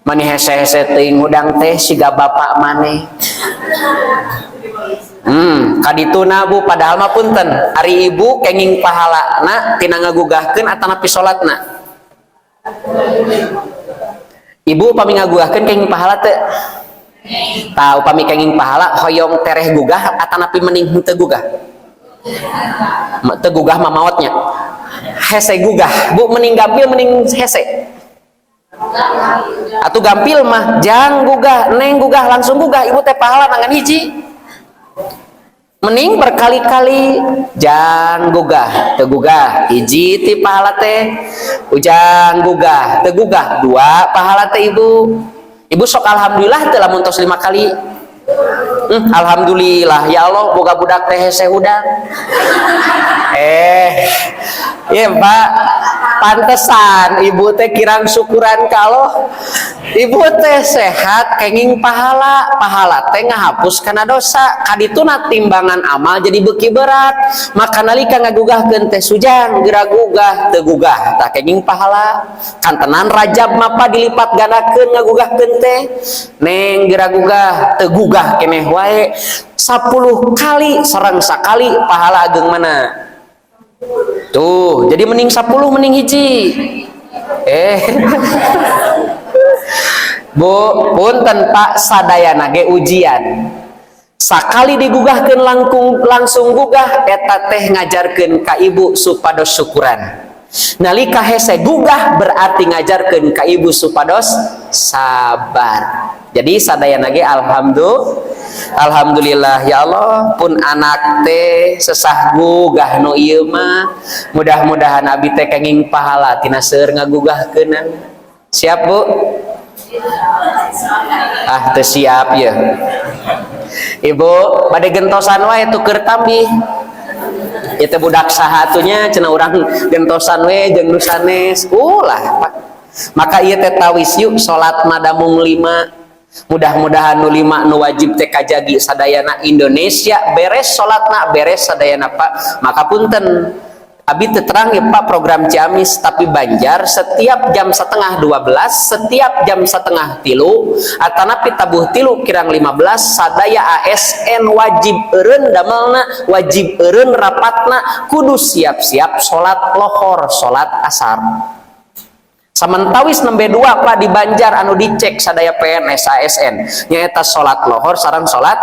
Mani hese-hese teuing hudang teh, siga bapak maneh. Kadituna, Bu. Padahal mah punten, ari ibu kenging pahalana tina ngagugahkeun atanapi salatna? Ibu upami ngagugahkeun kenging pahala teu? Tah, upami kenging pahala, hoyong tereh gugah atanapi mending henteu gugah? Teu gugah mah maotnya. Hese gugah, Bu, mending gampil, mending hese? Atau gampil mah, Jang gugah, neng gugah, langsung gugah, ibu teh pahala ngan hiji. Mending berkali-kali, Jang gugah, teu gugah, hiji ti pahala teh. Ujang gugah, teu gugah, dua pahala teh ibu. Ibu sok alhamdulillah teh lamun tos lima kali? Alhamdulillah ya Allah, boga budak teh hese hudang. Eh, iya, Pak, pantesan ibu teh kirang syukuran. Kalau ibu teh sehat kenging pahala, pahala teh ngahapus kana dosa. Kadituna timbangan amal jadi beuki berat. Maka nalika ngagugahkeun teh, Ujang geura gugah, teu gugah, tah kenging pahala. Kantenan Rajab mapa dilipat gandakeun ngagugahkeun teh. Neng geura gugah, teu gugah keneh wae. 10 kali sareng sakali pahala ageng mana? Tuh, jadi mending 10, mending hiji. Eh. Bu, punten, Pak, sadayana ge ujian. Sakali digugahkeun langkung langsung gugah, eta teh ngajarkeun ka ibu supados syukuran. Nalika hese gugah berarti ngajarkeun ka ibu supados sabar. Jadi sadayana ge alhamdulillah. Alhamdulillah ya Allah, pun anak teh sesah gugah nu ieu mah. Mudah-mudahan abi teh kenging pahala tina seueur ngagugahkeunan. Siap, Bu? Ah, teu siap ya. Ibu bade gentosan wae, tuker tambih. Itu budak saha atunya cenah, urang gentosan we jeung nu sanes. Ulah, Pak. Maka ieu teh tawis yuk, salat madamung lima. Mudah-mudahan nu lima nu wajib teh kajagi sadayana. Indonesia beres salatna, beres sadayana, Pak. Maka punten, abi teu terang ya, Pak, program Ciamis, tapi Banjar setiap jam setengah 12, setiap jam setengah tilu atanapi tabuh 2.45, sadaya ASN wajib eureun damelna, wajib eureun rapatna, kudu siap-siap salat lohor, salat asar. Samentawis nembe dua, Pak, di Banjar anu dicek sadaya PNS ASN nyaeta salat lohor sareng salat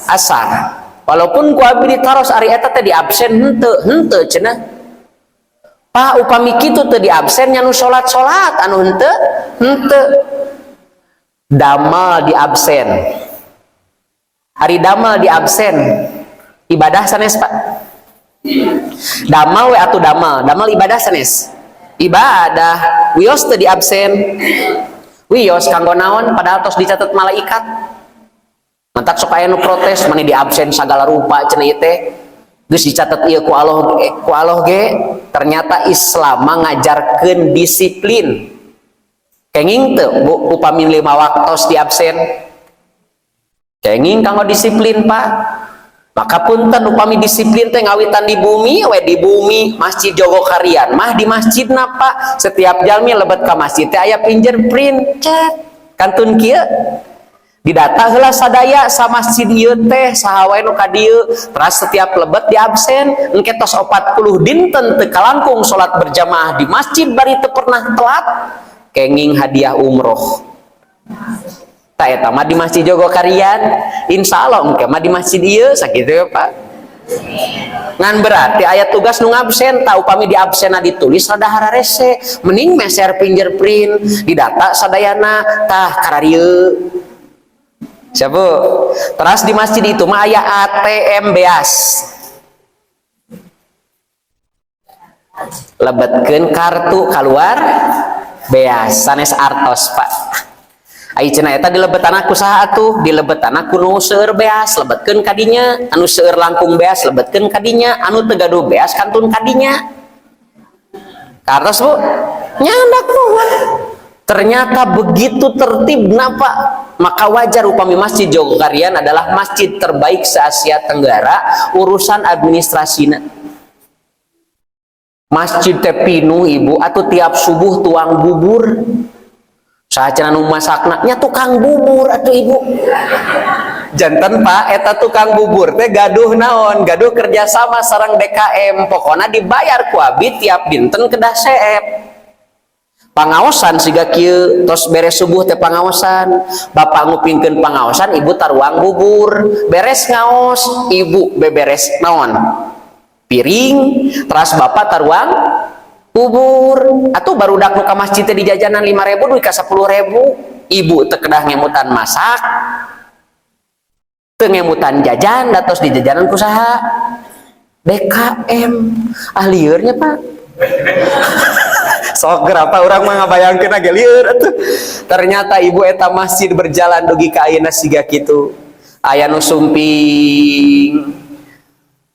asar. Walaupun ku abi ditaros, ari eta teh di absen henteu? Henteu cenah, Pak. Upami kitu teu di absen nya nu salat-salat, anu henteu henteu damal di absen. Ari damal di absen ibadah sanes, Pak? Damal we atuh, damal, damal ibadah sanes? Ibadah. Wios teu di absen? Wios. Kanggo naon, padahal tos dicatat malaikat? Mantak sok aya nu protes, mani di absen sagala rupa cenah, ieu teh geus dicatat ieu ku Allah, ku Allah ge. Ternyata Islam ngajarkeun disiplin. Kenging teu, Bu, upami lima waktu di absen? Kenging, kanggo disiplin, Pak. Maka punten, upami disiplin teh ngawitan di bumi we, di bumi Masjid Jogokarian mah, di masjid Pak, setiap jalmi lebet ka masjid teh aya fingerprint, cet kantun kieu. Didata heula sadaya sa masjid ieu teh saha wae nu ka dieu, teras setiap lebet di absen. Engke tos 40 dinten teu kalangkung salat berjamaah di masjid bari teu pernah telat, kenging hadiah umroh. Tah, eta mah di Masjid Jogokarian. Insya Allah engke mah di masjid ieu sakitu ya, Pak. Ngan berarti aya tugas nu ngabsen. Tah, upami di absenna ditulis rada hararese, mending meser fingerprint, didata sadayana. Tah, kararieu siapa. Terus di masjid itu mah aya ATM beas, lebetkeun kartu keluar beas sanes artos, Pak. Ai cenah eta dilebetan ku saha atuh? Dilebetan ku nu seueur beas, lebetkeun kadinya. Anu seueur langkung beas, lebetkeun kadinya. Anu teu gaduh beas, kantun kadinya. Kartos, Bu, nyandak nuhun. Ternyata begitu tertib napa, maka wajar upami Masjid Jogokarian adalah masjid terbaik se Asia Tenggara urusan administrasina. Masjid teh pinuh, Ibu, atau tiap subuh tuang bubur. Saha cenah nu masakna? Nya tukang bubur atuh, Ibu. Janten, Pak, eta tukang bubur teh gaduh naon, gaduh kerjasama sareng DKM. Pokoknya dibayar ku abi tiap dinten kedah seep pangaosan siga kieu. Tos beres subuh teh pangaosan, bapak ngupingkeun pangaosan, ibu taruang bubur. Beres ngaos, ibu beberes naon, piring, teras bapak taruang bubur. Atau barudak nu ka masjid teh di jajanan 5000 dugi ka 10.000. Ibu teu kedah ngemutan masak, teu ngemutan jajan, datos di jajanan ku saha? DKM. Ah, liurnya, Pak. Sok berapa orang mah ngabayangkeun ge lieur atuh. Ternyata, Ibu, eta masjid berjalan dugi ka ayeuna siga kitu. Aya nu sumping,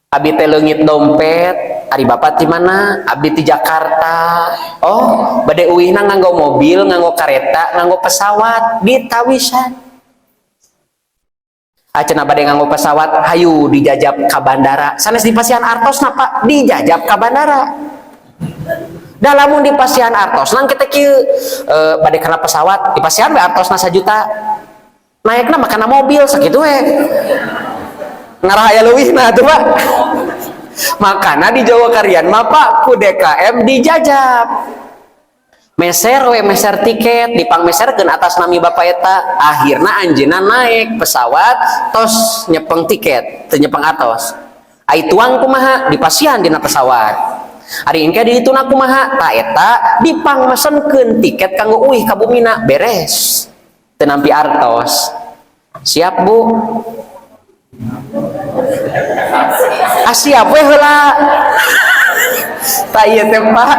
"Abi teh leungit dompet." "Ari Bapak di mana?" "Abdi di Jakarta." "Oh, bade uihna nganggo mobil, nganggo kareta, nganggo pesawat?" Ditawisan. "Ah," cenah, "bade nganggo pesawat." "Hayu dijajab ka bandara." Sanes dipasihan artos na, Pak, dijajab ka bandara. Da lamun dipasihan artos nang kita kieu, bade kana pesawat, dipasihan we artosna 1 juta, naikna mah kana mobil sakitu we, ngarah aya leuwihna tuh, Pak. Makana di Jogokarian mah, Pak, ku DKM dijajab, meser we, meser tiket, dipangmeserkeun atas nami bapak eta. Akhirna anjeunna naik pesawat tos nyepeng tiket, teu nyepeng artos. Ai tuang kumaha? Dipasihan dina pesawat. Ari engke di dituna kumaha? Tah, eta dipangmesenkeun tiket kanggo uih ka bumina, beres, teu nampi artos. Siap, Bu? Ah, siap we heula. Tah, ieu teh, Pak,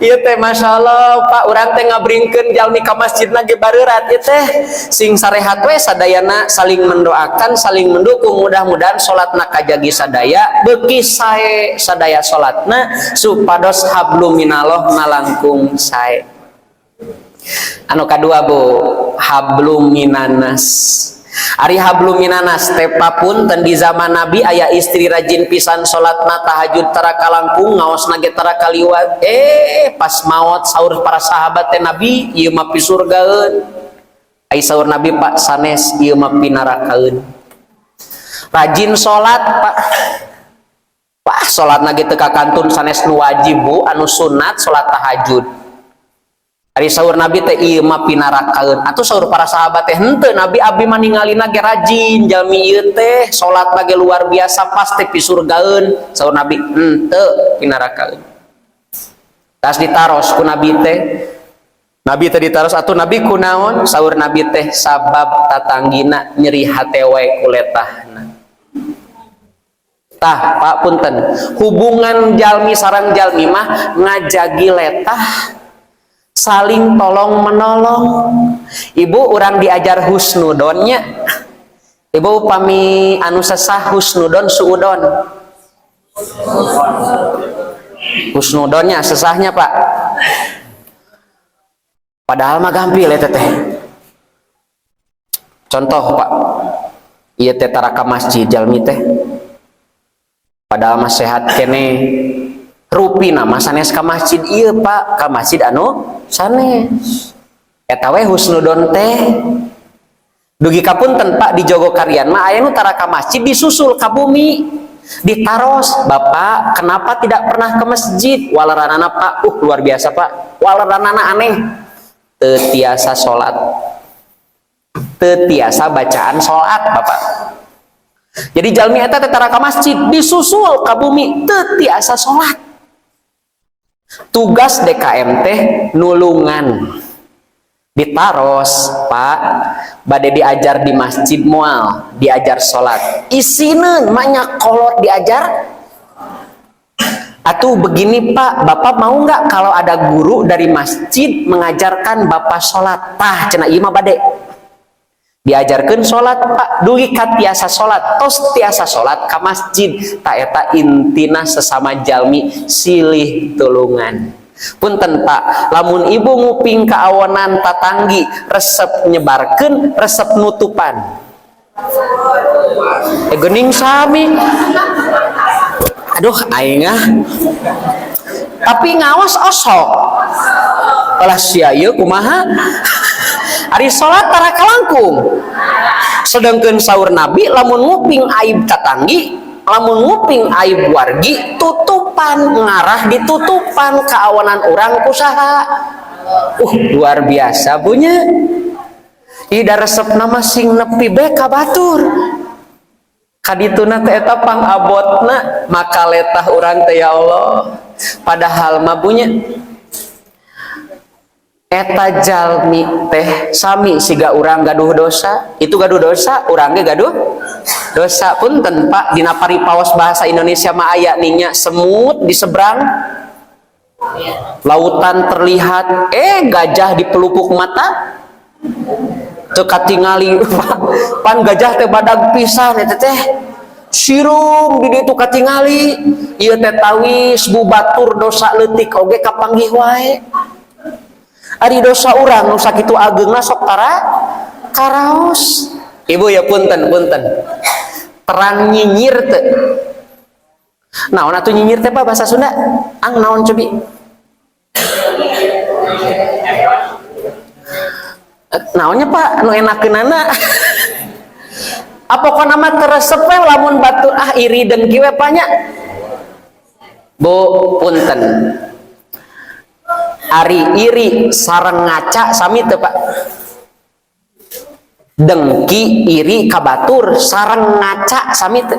ieu teh Masya Allah, Pak, urang teh ngabringkeun jalmi ka masjid ge bareurat. Ieu teh sing sarehat we sadayana, saling mendoakan, saling mendukung. Mudah-mudahan salatna kajagi sadaya, beuki sae sadaya salatna, supados hablum minallah nalangkung sae. Anu kadua, Bu, hablum minannas. Ari hablum minannas teh, papunten, di zaman Nabi aya istri rajin pisan salatna, tahajud tara kalangkung, ngaosna ge tara kaliwat. Pas maot, saur para sahabat teh, "Nabi, ieu mah pisurgaeun." Ai saur Nabi, "Pak, sanes, ieu mah pinarakaeun." Rajin salat, Pak. Wah, salatna ge teu kakantun, sanes nu wajib, Bu, anu sunat, salat tahajud. Ari saur Nabi teh, "Ieu mah pinarakaeun." Atuh saur para sahabat teh, "Henteu, Nabi, abdi mah ningalina ge rajin jalmi ieu teh, salat ge luar biasa, pasti pisurgaeun." Saur Nabi, "Henteu, pinarakaeun." Tas ditaros ku Nabi teh. Nabi teh ditaros, "Atuh Nabi, kunaon?" Saur Nabi teh, "Sabab tatanggina nyeri hate wae ku letahna." Tah, Pak, punten, hubungan jalmi sareng jalmi mah ngajagi letah, saling tolong menolong. Ibu, urang diajar husnudonnya. Ibu, upami anu sesah husnudon, suudon? Husnudonnya sesahnya, Pak. Padahal mah gampil ya teteh. Contoh, Pak, ieu teh tara ka masjid jalmi teh, padahal mah sehat keneh. Rupina mah sanes ka masjid ieu, Pak, ka masjid anu sanes. Eta we husnudon teh. Dugi ka, punten, Pak, di Jogokarian mah aya nu tara ka masjid, disusul ka bumi, ditaros, "Bapak kenapa tidak pernah ke masjid?" Waleranana, Pak, luar biasa, Pak, waleranana aneh, teu tiasa salat, teu tiasa bacaan salat, Bapak. Jadi jalmi eta teh tara ka masjid, disusul ka bumi, teu tiasa salat. Tugas DKM teh nulungan. Ditaros, "Pak, bade diajar di masjid moal diajar salat?" Isineun banyak kolot diajar. "Atau begini, Pak, Bapak mau nggak kalau ada guru dari masjid mengajarkan Bapak sholat?" "Tah," cenah, "ieu mah bade." Diajarkan sholat, Pak, dugi ka tiasa sholat. Tos tiasa sholat ka masjid. Tah, eta intina sesama jalmi silih tulungan. Punten, Pak, lamun ibu nguping kaawonan tatanggi, resep nyebarkeun, resep nutupan? Eh, gening sami. Aduh, aing ah. Tapi ngawas osok. Alah, sia ieu kumaha? Ari salat tara kalangkung. Sedangkan saur Nabi, lamun nguping aib tatanggi, lamun nguping aib wargi, tutupan, ngarah ditutupan kaawanan urang ku saha? Luar biasa punya. Ida resep nama sing nepi be ka batur. Kadituna teh eta pangabotna, maka letah urang teh, ya Allah. Padahal mah punya eta jalmi teh sami siga urang gaduh dosa, itu gaduh dosa, urang ge gaduh dosa. Punten, Pak, dina paripaos bahasa Indonesia mah aya ninya, semut di seberang lautan terlihat, eh gajah di pelupuk mata teu katingali. Pan gajah teh badag pisan, eta teh sirum di ditu katingali. Ieu teh tawis bu batur dosa leutik oge kapanggih wae. Ari dosa urang nu sakitu ageungna sok tara karaos. Ibu ya, punten, punten, terang nyinyir teu? Naon atuh nyinyir teh, Pak, bahasa Sunda? Ang naon cobi? Naonnya, Pak, nu enakeunana? Apa kok nama teresep we lamun batur ah iri dengki we, Pak, nya? Bu, punten, ari iri sareng ngaca sami teu, Pak? Dengki iri ka batur sareng ngaca sami teu?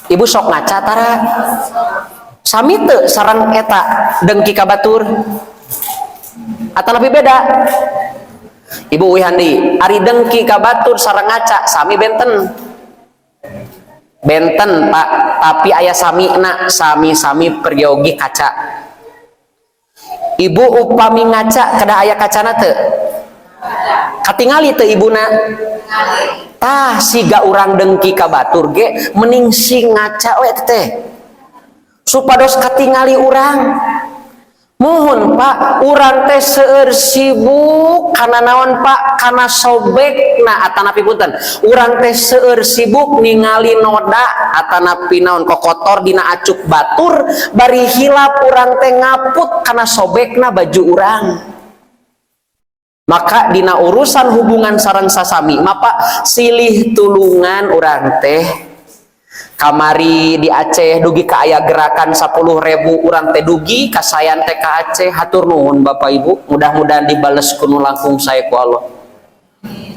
Ibu sok ngaca tara? Sami teu sareng eta dengki ka batur atau lebih beda? Ibu Wihandi, ari dengki ka batur sareng ngaca sami benten? Benten, Pak, tapi aya samina, sami-sami peryogi kaca. Ibu upami ngaca kada aya kacana teu? Katingali teu ibuna? Tah, siga urang dengki ka batur ge mending sing ngaca we teh supados katingali urang. Mohon, Pak, urang teh seueur sibuk kana naon, Pak? Kana sobekna atanapi, punten, urang teh seueur sibuk ningali noda atanapi naon kokotor dina acuk batur, bari hilap urang teh ngaput kana sobekna baju urang. Maka dina urusan hubungan sareng sasami mah, Pak, silih tulungan. Urang teh kamari di Aceh dugi ka aya gerakan 10.000, urang teh dugi kasayan teh ka Aceh. Hatur nuhun, Bapak Ibu, mudah-mudahan dibales ku nu langkung sae ku Allah.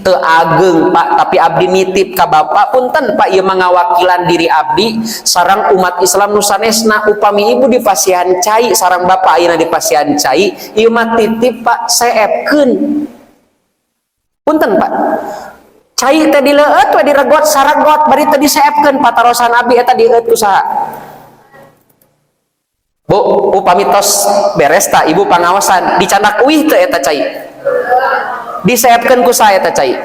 Teu ageng, Pak, tapi abdi nitip ka Bapak. Punten, Pak, ieu mah ngawakilan diri abdi sareng umat Islam nu sanesna. Upami ibu dipasihan cai sareng Bapak ayeuna dipasihan cai, ieu mah titip, Pak, seepkeun. Punten, Pak, cai teh dileueut we, diregot saragot, bari teh diseepkeun. Patarosan abdi, eta dieueut ku saha, Bu? Upami tos beres tak ibu pangaosan, dicandak uih teu eta cai? Diseepkeun ku saha eta cai,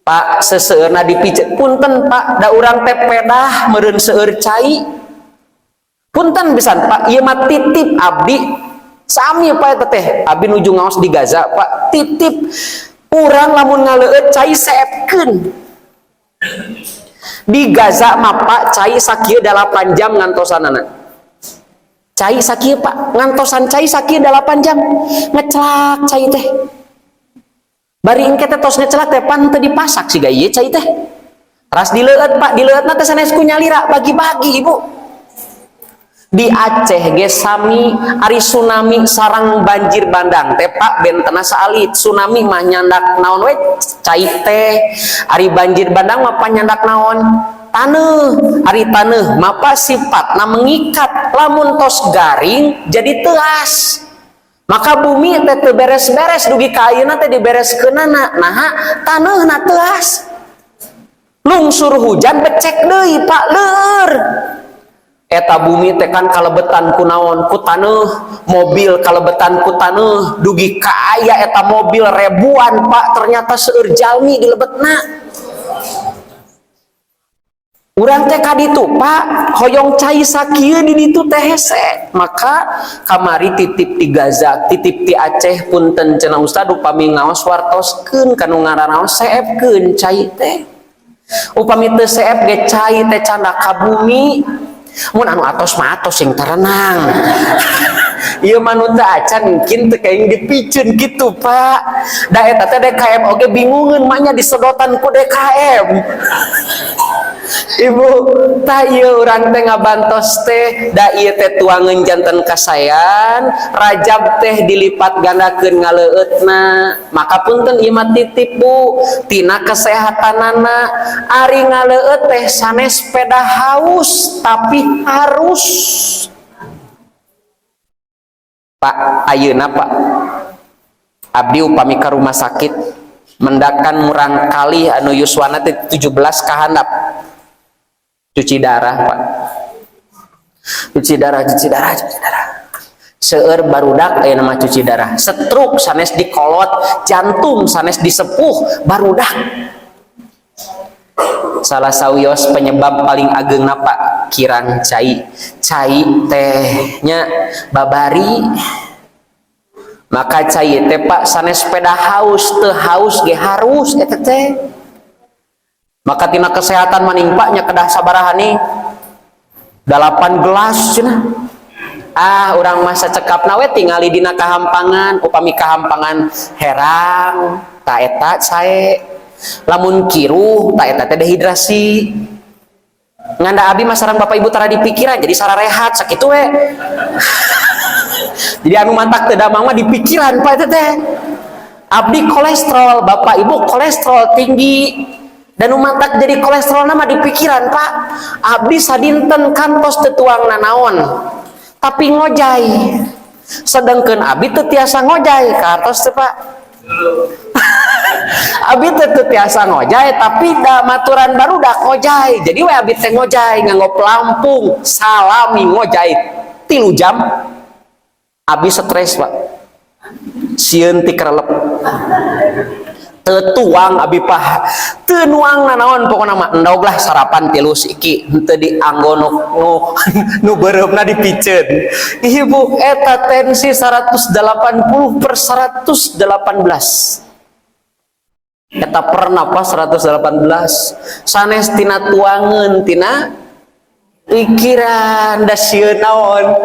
Pak? Seseueurna dipijet. Punten, Pak, da urang teh pedah meureun seueur cai. Punten pisan, Pak, ieu mah titip abdi sami, Pak. Eta teh abdi nuju ngaos di Gaza, Pak. Titip, urang lamun ngaleueut cai, seepkeun. Di Gaza mah, Pak, cai sakieu 8 jam ngantosanana. Cai sakieu, Pak, ngantosan cai sakieu 8 jam, ngecelak cai teh. Bari engke teh tos ngecelak teh pan teu dipasak siga ieu cai teh. Teras dileueut, Pak, dileueutna teh sanes ku nyalira, bagi-bagi, Ibu. Di Aceh ge sami, ari tsunami sareng banjir bandang teh, Pak, bentena saalit. Tsunami mah nyandak naon we, cai teh. Ari banjir bandang mah nyandak naon? Taneuh. Ari taneuh mah, Pak, sifatna mengikat, lamun tos garing jadi teuas. Maka bumi teh teu beres-beres dugi ka ayeuna teh dibereskeunana. Naha? Taneuhna teuas. Lungsur hujan becek deui, Pak, leur. Eta bumi teh kan kalebetan ku naon? Ku taneuh. Mobil kalebetan ku taneuh, dugi ka aya eta mobil ribuan, Pak, ternyata seueur jalmi di lebetna. Urang teh ka ditu, Pak, hoyong cai sakieu di ditu teh hese. Maka kamari titip di Gaza, titip di Aceh, punten cenah ustad, upami ngaos wartoskeun ka nu ngaranaos, seepkeun cai teh. Upami teu seep ge cai teh candak ka bumi. Mun anu atos mah atos sing tarenang. Ieu mah nu teu acan mungkin teu kayak dipiceun kitu, Pak. Da eta teh DKM oge bingungeun mah nya disedotan ku DKM. Ibu, tah ieu urang teh ngabantos teh, da ieu teh tuangeun janten kasayan, Rajab teh dilipat gandakeun ngaleueutna. Maka punten ieu mah titip, Bu, tina kesehatanana. Ari ngaleueut teh sanes peda haus, tapi harus. Pak, ayeuna, Pak, abdi upami ka rumah sakit mendakan murang kali anu yuswana teh 17 kahandap cuci darah, Pak, cuci darah, cuci darah, cuci darah. Seueur barudak aya nama cuci darah, stroke sanes dikolot, jantung sanes disepuh. Barudak salah sawios penyebab paling ageng, Pak, kirang cai. Cai teh nya babari. Maka cai teh, Pak, sanes peda haus, teu haus ge harus eta teh. Maka tina kesehatan maning, Pak, nya kedah sabaraha nih, 8 gelas cenah. Ah, urang masa cekap we tingali dina kahampangan. Upami kahampangan herang, ta eta sae. Lamun kiruh, ta eta teh dehidrasi. Nganda abi mah sareng Bapak Ibu tara dipikiran, jadi sararehat sakitu we. Jadi anu matak teu damang mah dipikiran, Pak, eta teh. Abdi kolesterol, Bapak Ibu kolesterol tinggi dan matak jadi kolesterol nama di pikiran, Pak. Abdi sadinten kantos teu tuang nanaon tapi ngojay, sedangkan abdi teu tiasa ngojay. Kantos teu, Pak? Abi teu teu tiasa ngojay, tapi da maturan barudak ngojay, jadi we abi teh ngojay nganggo pelampung. Salami ngojay 3 jam abi stres, Pak, sieun ti kerelep. Teu tuang abi, Pak, teu nuang nanaon. Pokona mah endog lah sarapan tilu siki, henteu dianggo nu nu, nu beureumna dipiceun. Ibu, eta tensi 180 per 118 eta pernah pas 118, sanes tina tuangeun, tina pikiran, da sieun naon.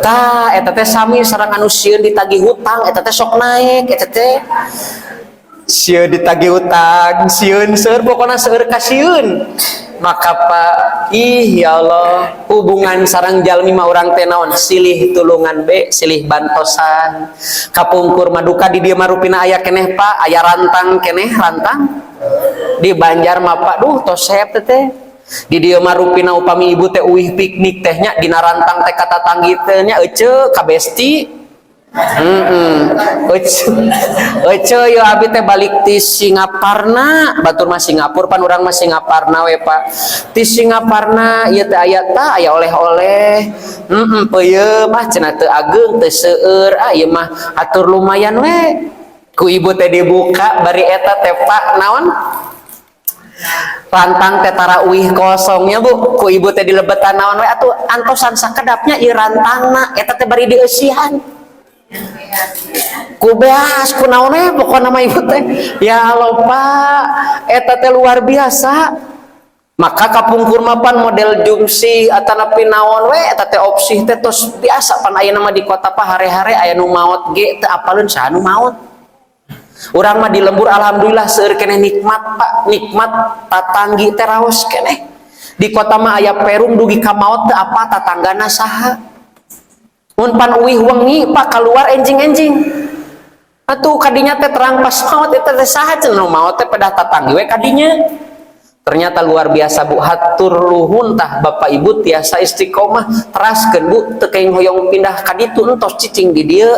Tah, eta teh sami sareng anu sieun ditagih hutang, eta teh sok naik. Eta teh sieun ditagih hutang, sieun seueur, pokona seueur kasieun. Maka, Pak, ih ya Allah, hubungan sareng jalmi mah urang teh naon, silih tulungan be, silih bantosan. Kapungkur maduka di dieu mah rupina aya keneh, Pak, aya rantang keneh, rantang di Banjar mah, Pak. Duh, tos seep teh. Di dieu mah rupina upami ibu teh uih piknik teh nya dina rantang teh kata tanggi teh nya, ece ka besti. Ece, ece yo abi teh balik ti Singaparna, batur mah Singapura, pan urang mah Singaparna we, Pak. Ti Singaparna ieu teh aya ta aya oleh-oleh. Peuyeum mah cenah teu ageung, teu seueur, ah ieu mah atur lumayan we. Ku ibu teh dibuka bari eta teh, Pak, naon? Rantang teh tara uih kosongnya, Bu. Ku ibu teh dilebetan naon we atuh, antosan sakedapnya ieu rantangna eta teh bari dieusihan ku beas, ku naon we pokona mah. Ibu teh, ya Allah, Pak, eta teh luar biasa. Maka kapungkur mapan model jumsi atanapi naon we eta teh opsi teh tos biasa. Pan ayeuna mah di kota, Pak, hare-hare aya nu maot ge teu apaleun saha nu maot. Urang mah di lembur alhamdulillah seueur keneh nikmat, Pak, nikmat tatanggi teh raos keneh. Di kota mah aya perum dugi ka maot teu apa tatanggana saha. Mun pan uih wengi, Pak, keluar enjing-enjing. Atuh kadinya teh terang pas maot eta teh saha cenah nu maot teh, pedah tatanggi we kadinya. Ternyata luar biasa, Bu, hatur luhun tah Bapak Ibu tiasa istiqomah teraskeun, Bu, teu kenging hoyong pindah ka ditu, entos cicing di dieu,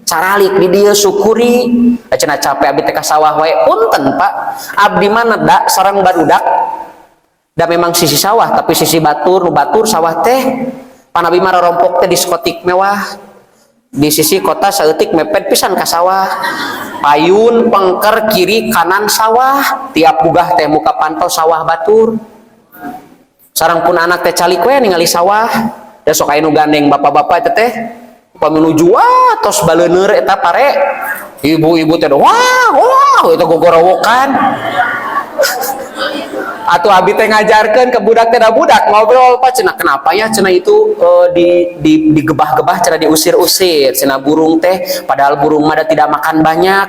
caralik di dieu, syukuri. Cenah capek abdi teh ka sawah wae. Punten, Pak, abdi mah neda sareng barudak da memang sisi sawah tapi sisi batur, nu batur sawah teh. Pan abi mah rompok teh diskotik mewah di sisi kota saeutik, mepet pisan ka sawah, payun pengker kiri kanan sawah, tiap bugah teh muka pantau sawah batur. Sareng pun anak teh calik we ningali sawah da sok aya nu gandeng bapak-bapak teh teh upami nuju, wah, tos baleuneur eta pare, ibu-ibu teh wah wah itu gogorowokan. Atau abi teh ngajarkeun ke budak teh, da budak ngobrol, "Pak," cenah, "kenapa ya," cenah, "itu di digebah-gebah," cenah, "diusir-usir," cenah, "burung teh, padahal burung mah da tidak makan banyak."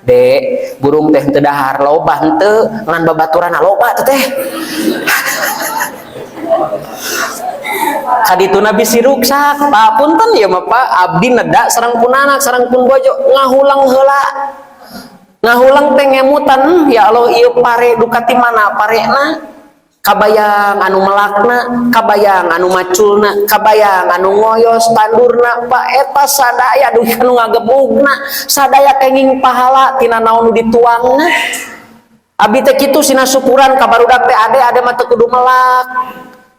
Dek, burung teh teu dahar loba henteu, ngan babaturan loba teh teh. Kadituna bisi ruksak, Pak. Punten ya mah, Pak, abdi neda sareng pun anak sareng pun bojo ngahulang heula. Ngahulang teh ngemutan, ya Allah, ieu pare duka ti mana parena, kabayang anu melakna, kabayang anu maculna, kabayang anu ngoyos tandurna, Pak. Eta sadaya dugi anu ngagebugna sadaya kenging pahala tina naon nu dituangna. Abi teh kitu sina syukuran ka barudak teh, "Ade, ade mah teu kudu melak."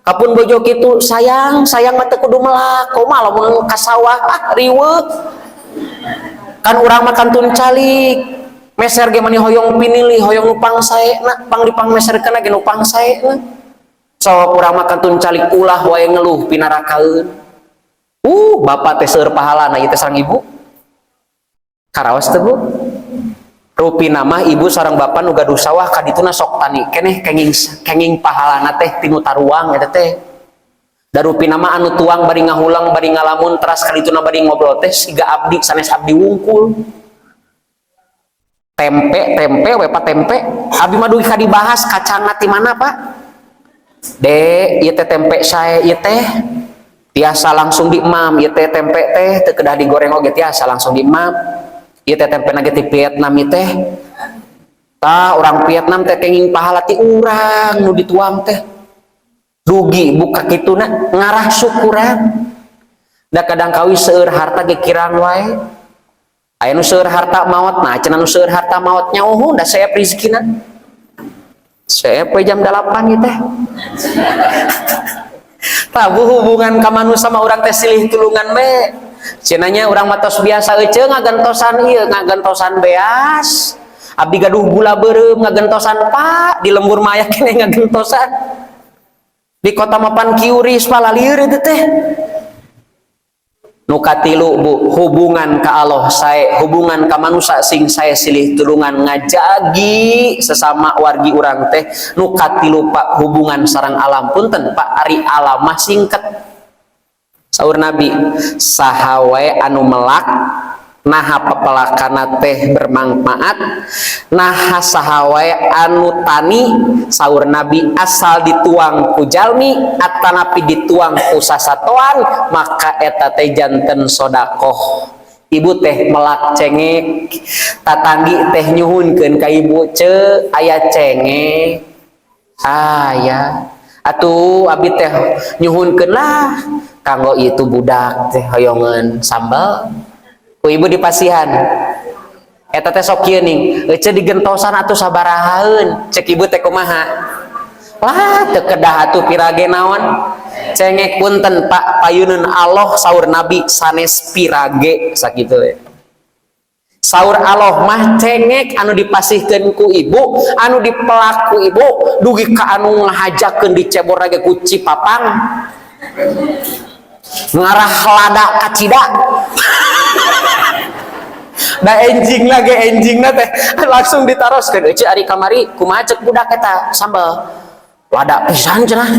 Kapun bojo kitu, "Sayang, sayang mah teu kudu melak, kumaha lamun ka sawah, ah, riweuh." Kan urang mah kantun calik meser ge mani hoyong pinilih, hoyong nu pangsaena, pang dipangmeserkeun ge nu pangsaena. Sok urang mah kantun calik, ulah wae ngeluh pinarakaeun. Bapak teh seueur pahalana ieu teh sareng ibu. Karaos teh, Bu? Rupina mah ibu sareng bapak nu gaduh sawah kadituna sok tani keneh kenging kenging pahalana teh tinu taruang eta teh. Da rupina mah anu tuang bari ngahulang, bari ngalamun, teras kadituna bari ngobrol teh siga abdi sanes abdi wungkul. Tempe, tempe we, Pak, tempe. Abi mah dugi ka dibahas kacangna ti mana, Pak. Dek, ieu teh tempe sae ieu teh. Tiasa langsung diemam ieu teh, tempe teh teu kedah digoreng oge tiasa langsung diemam. Ieu teh tempe ge ti Vietnam ieu teh. Tah, orang Vietnam teh kenging pahala ti urang nu dituang teh. Dugi buka kituna ngarah syukuran. Da kadang kawi seueur harta ge kirang wae. Aya nu seueur harta maot, nah cenah nu seueur harta maot nyaohun da saya rizkina. Saya jam 8 ieu teh. Tah, Bu, hubungan ka manusia sama urang teh silih tulungan we. Cenanya urang mah tos biasa euceu ngagentosan ieu, ngagentosan beas. Abdi gaduh gula beureum ngagentosan, Pak, di lembur mah aya keneh ngagentosan. Di kota mapan kiuris palalieur itu teh. Nu katilu, Bu, hubungan ka Allah sae, hubungan ka manusia sing sae, silih tulungan, ngajagi sesama wargi urang teh. Nu katilu, Pak, hubungan sareng alam. Punten, Pak, ari alam mah singket. Saur Nabi, saha wae anu melak, naha pepelakana teh bermanfaat, naha saha wae anu tani, saur Nabi, asal dituang ku jalmi atanapi dituang ku sasatoan, maka eta teh janten sodakoh. Ibu teh melak cengek, tatanggi teh nyuhunkeun ka ibu, "Ce, aya cengek?" "Aya." "Atuh abi teh nyuhunkeun lah kanggo itu budak teh hoyongeun sambal." Ku ibu dipasihan. Eta teh sok kieu ning, "Ece, digentosan atuh sabarahaeun?" Cek ibu teh kumaha? "Lah, teu kedah atuh, pirage naon cengek." Punten, Pak, payuneun Allah, saur Nabi, sanes pirage sakitu we. Saur Allah mah cengek anu dipasihkeun ku ibu, anu dipelak ku ibu, dugi ka anu ngahajakeun dicebor lagi ku cipapang ngarah lada kacida. Da enjing lagi enjing teh langsung ditaroskeun, "Ece, ari kamari kumaha cek budak eta sambal lada pisan?" cenah.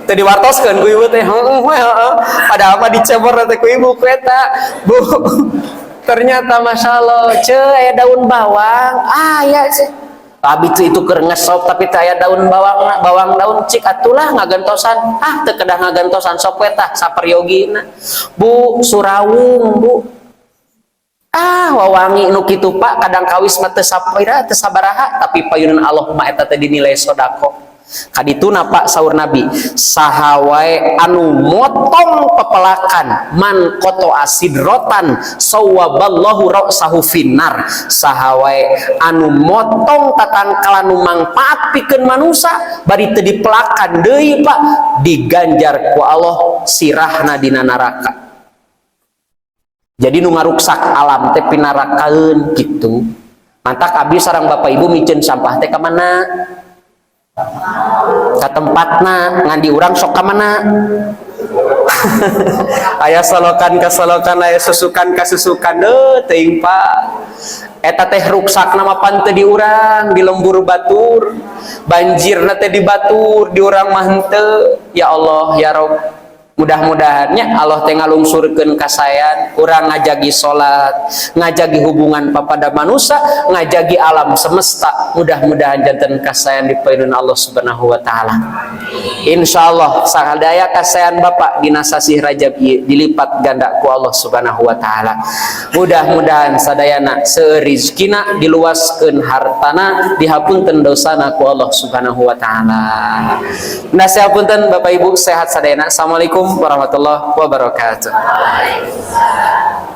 Teu diwartoskeun ku ibu teh, "Heueuh we, heeh." Padahal mah dicebor teh ku ibu ku eta, Bu. Ternyata, masya Allah, ce, aya daun bawang. Ah ya sih. Abi tuh itu keur ngesop, tapi teu aya daun bawang, bawang daun cik atulah ngagentosan. Ah, teu kedah ngagentosan, sok we tah saperyogina. Bu, surawung, Bu. Ah, wawangi nu kitu, Pak, kadang kawis mah teu sapira, teu sabaraha, tapi payunan Allah mah eta teh dinilai sodako. Kadituna, Pak, saur Nabi, saha wae anu motong pepelakan, man qatha'a sidratan shawwaballahu ra'sahu finnar. Saha wae anu motong tatangkalan nu mangpaat pikeun manusa bari teu dipelakan deui, Pak, diganjar ku Allah sirahna dina neraka. Jadi nu ngaruksak alam teh pinarakaeun kitu. Mantak abdi sareng Bapak Ibu miceun sampah teh ka mana? Ka tempatna. Ngan di urang sok ka mana? Aya solokan ka solokan, aya susukan ka susukan deuh teuing, Pak. Eta teh ruksak nama pan teu di urang, di lembur batur. Banjirna teh di batur, di urang mah henteu. Ya Allah, ya Rob. Mudah-mudahannya Allah teh ngalungsurkeun kasayan urang, ngajagi salat, ngajagi hubungan papada manusia, ngajagi alam semesta. Mudah-mudahan janten kasayan di payun Allah Subhanahu wa taala. Insyaallah sadaya kasayan Bapak dina sasih Rajab ieu dilipat ganda ku Allah Subhanahu wa taala. Mudah-mudahan sadayana seueur rizkina, diluaskeun hartana, dihapunten dosana ku Allah Subhanahu wa taala. Nasihat punten, Bapak Ibu, sehat sadayana. Assalamualaikum warahmatullahi wabarakatuh. Waalaikumsalam.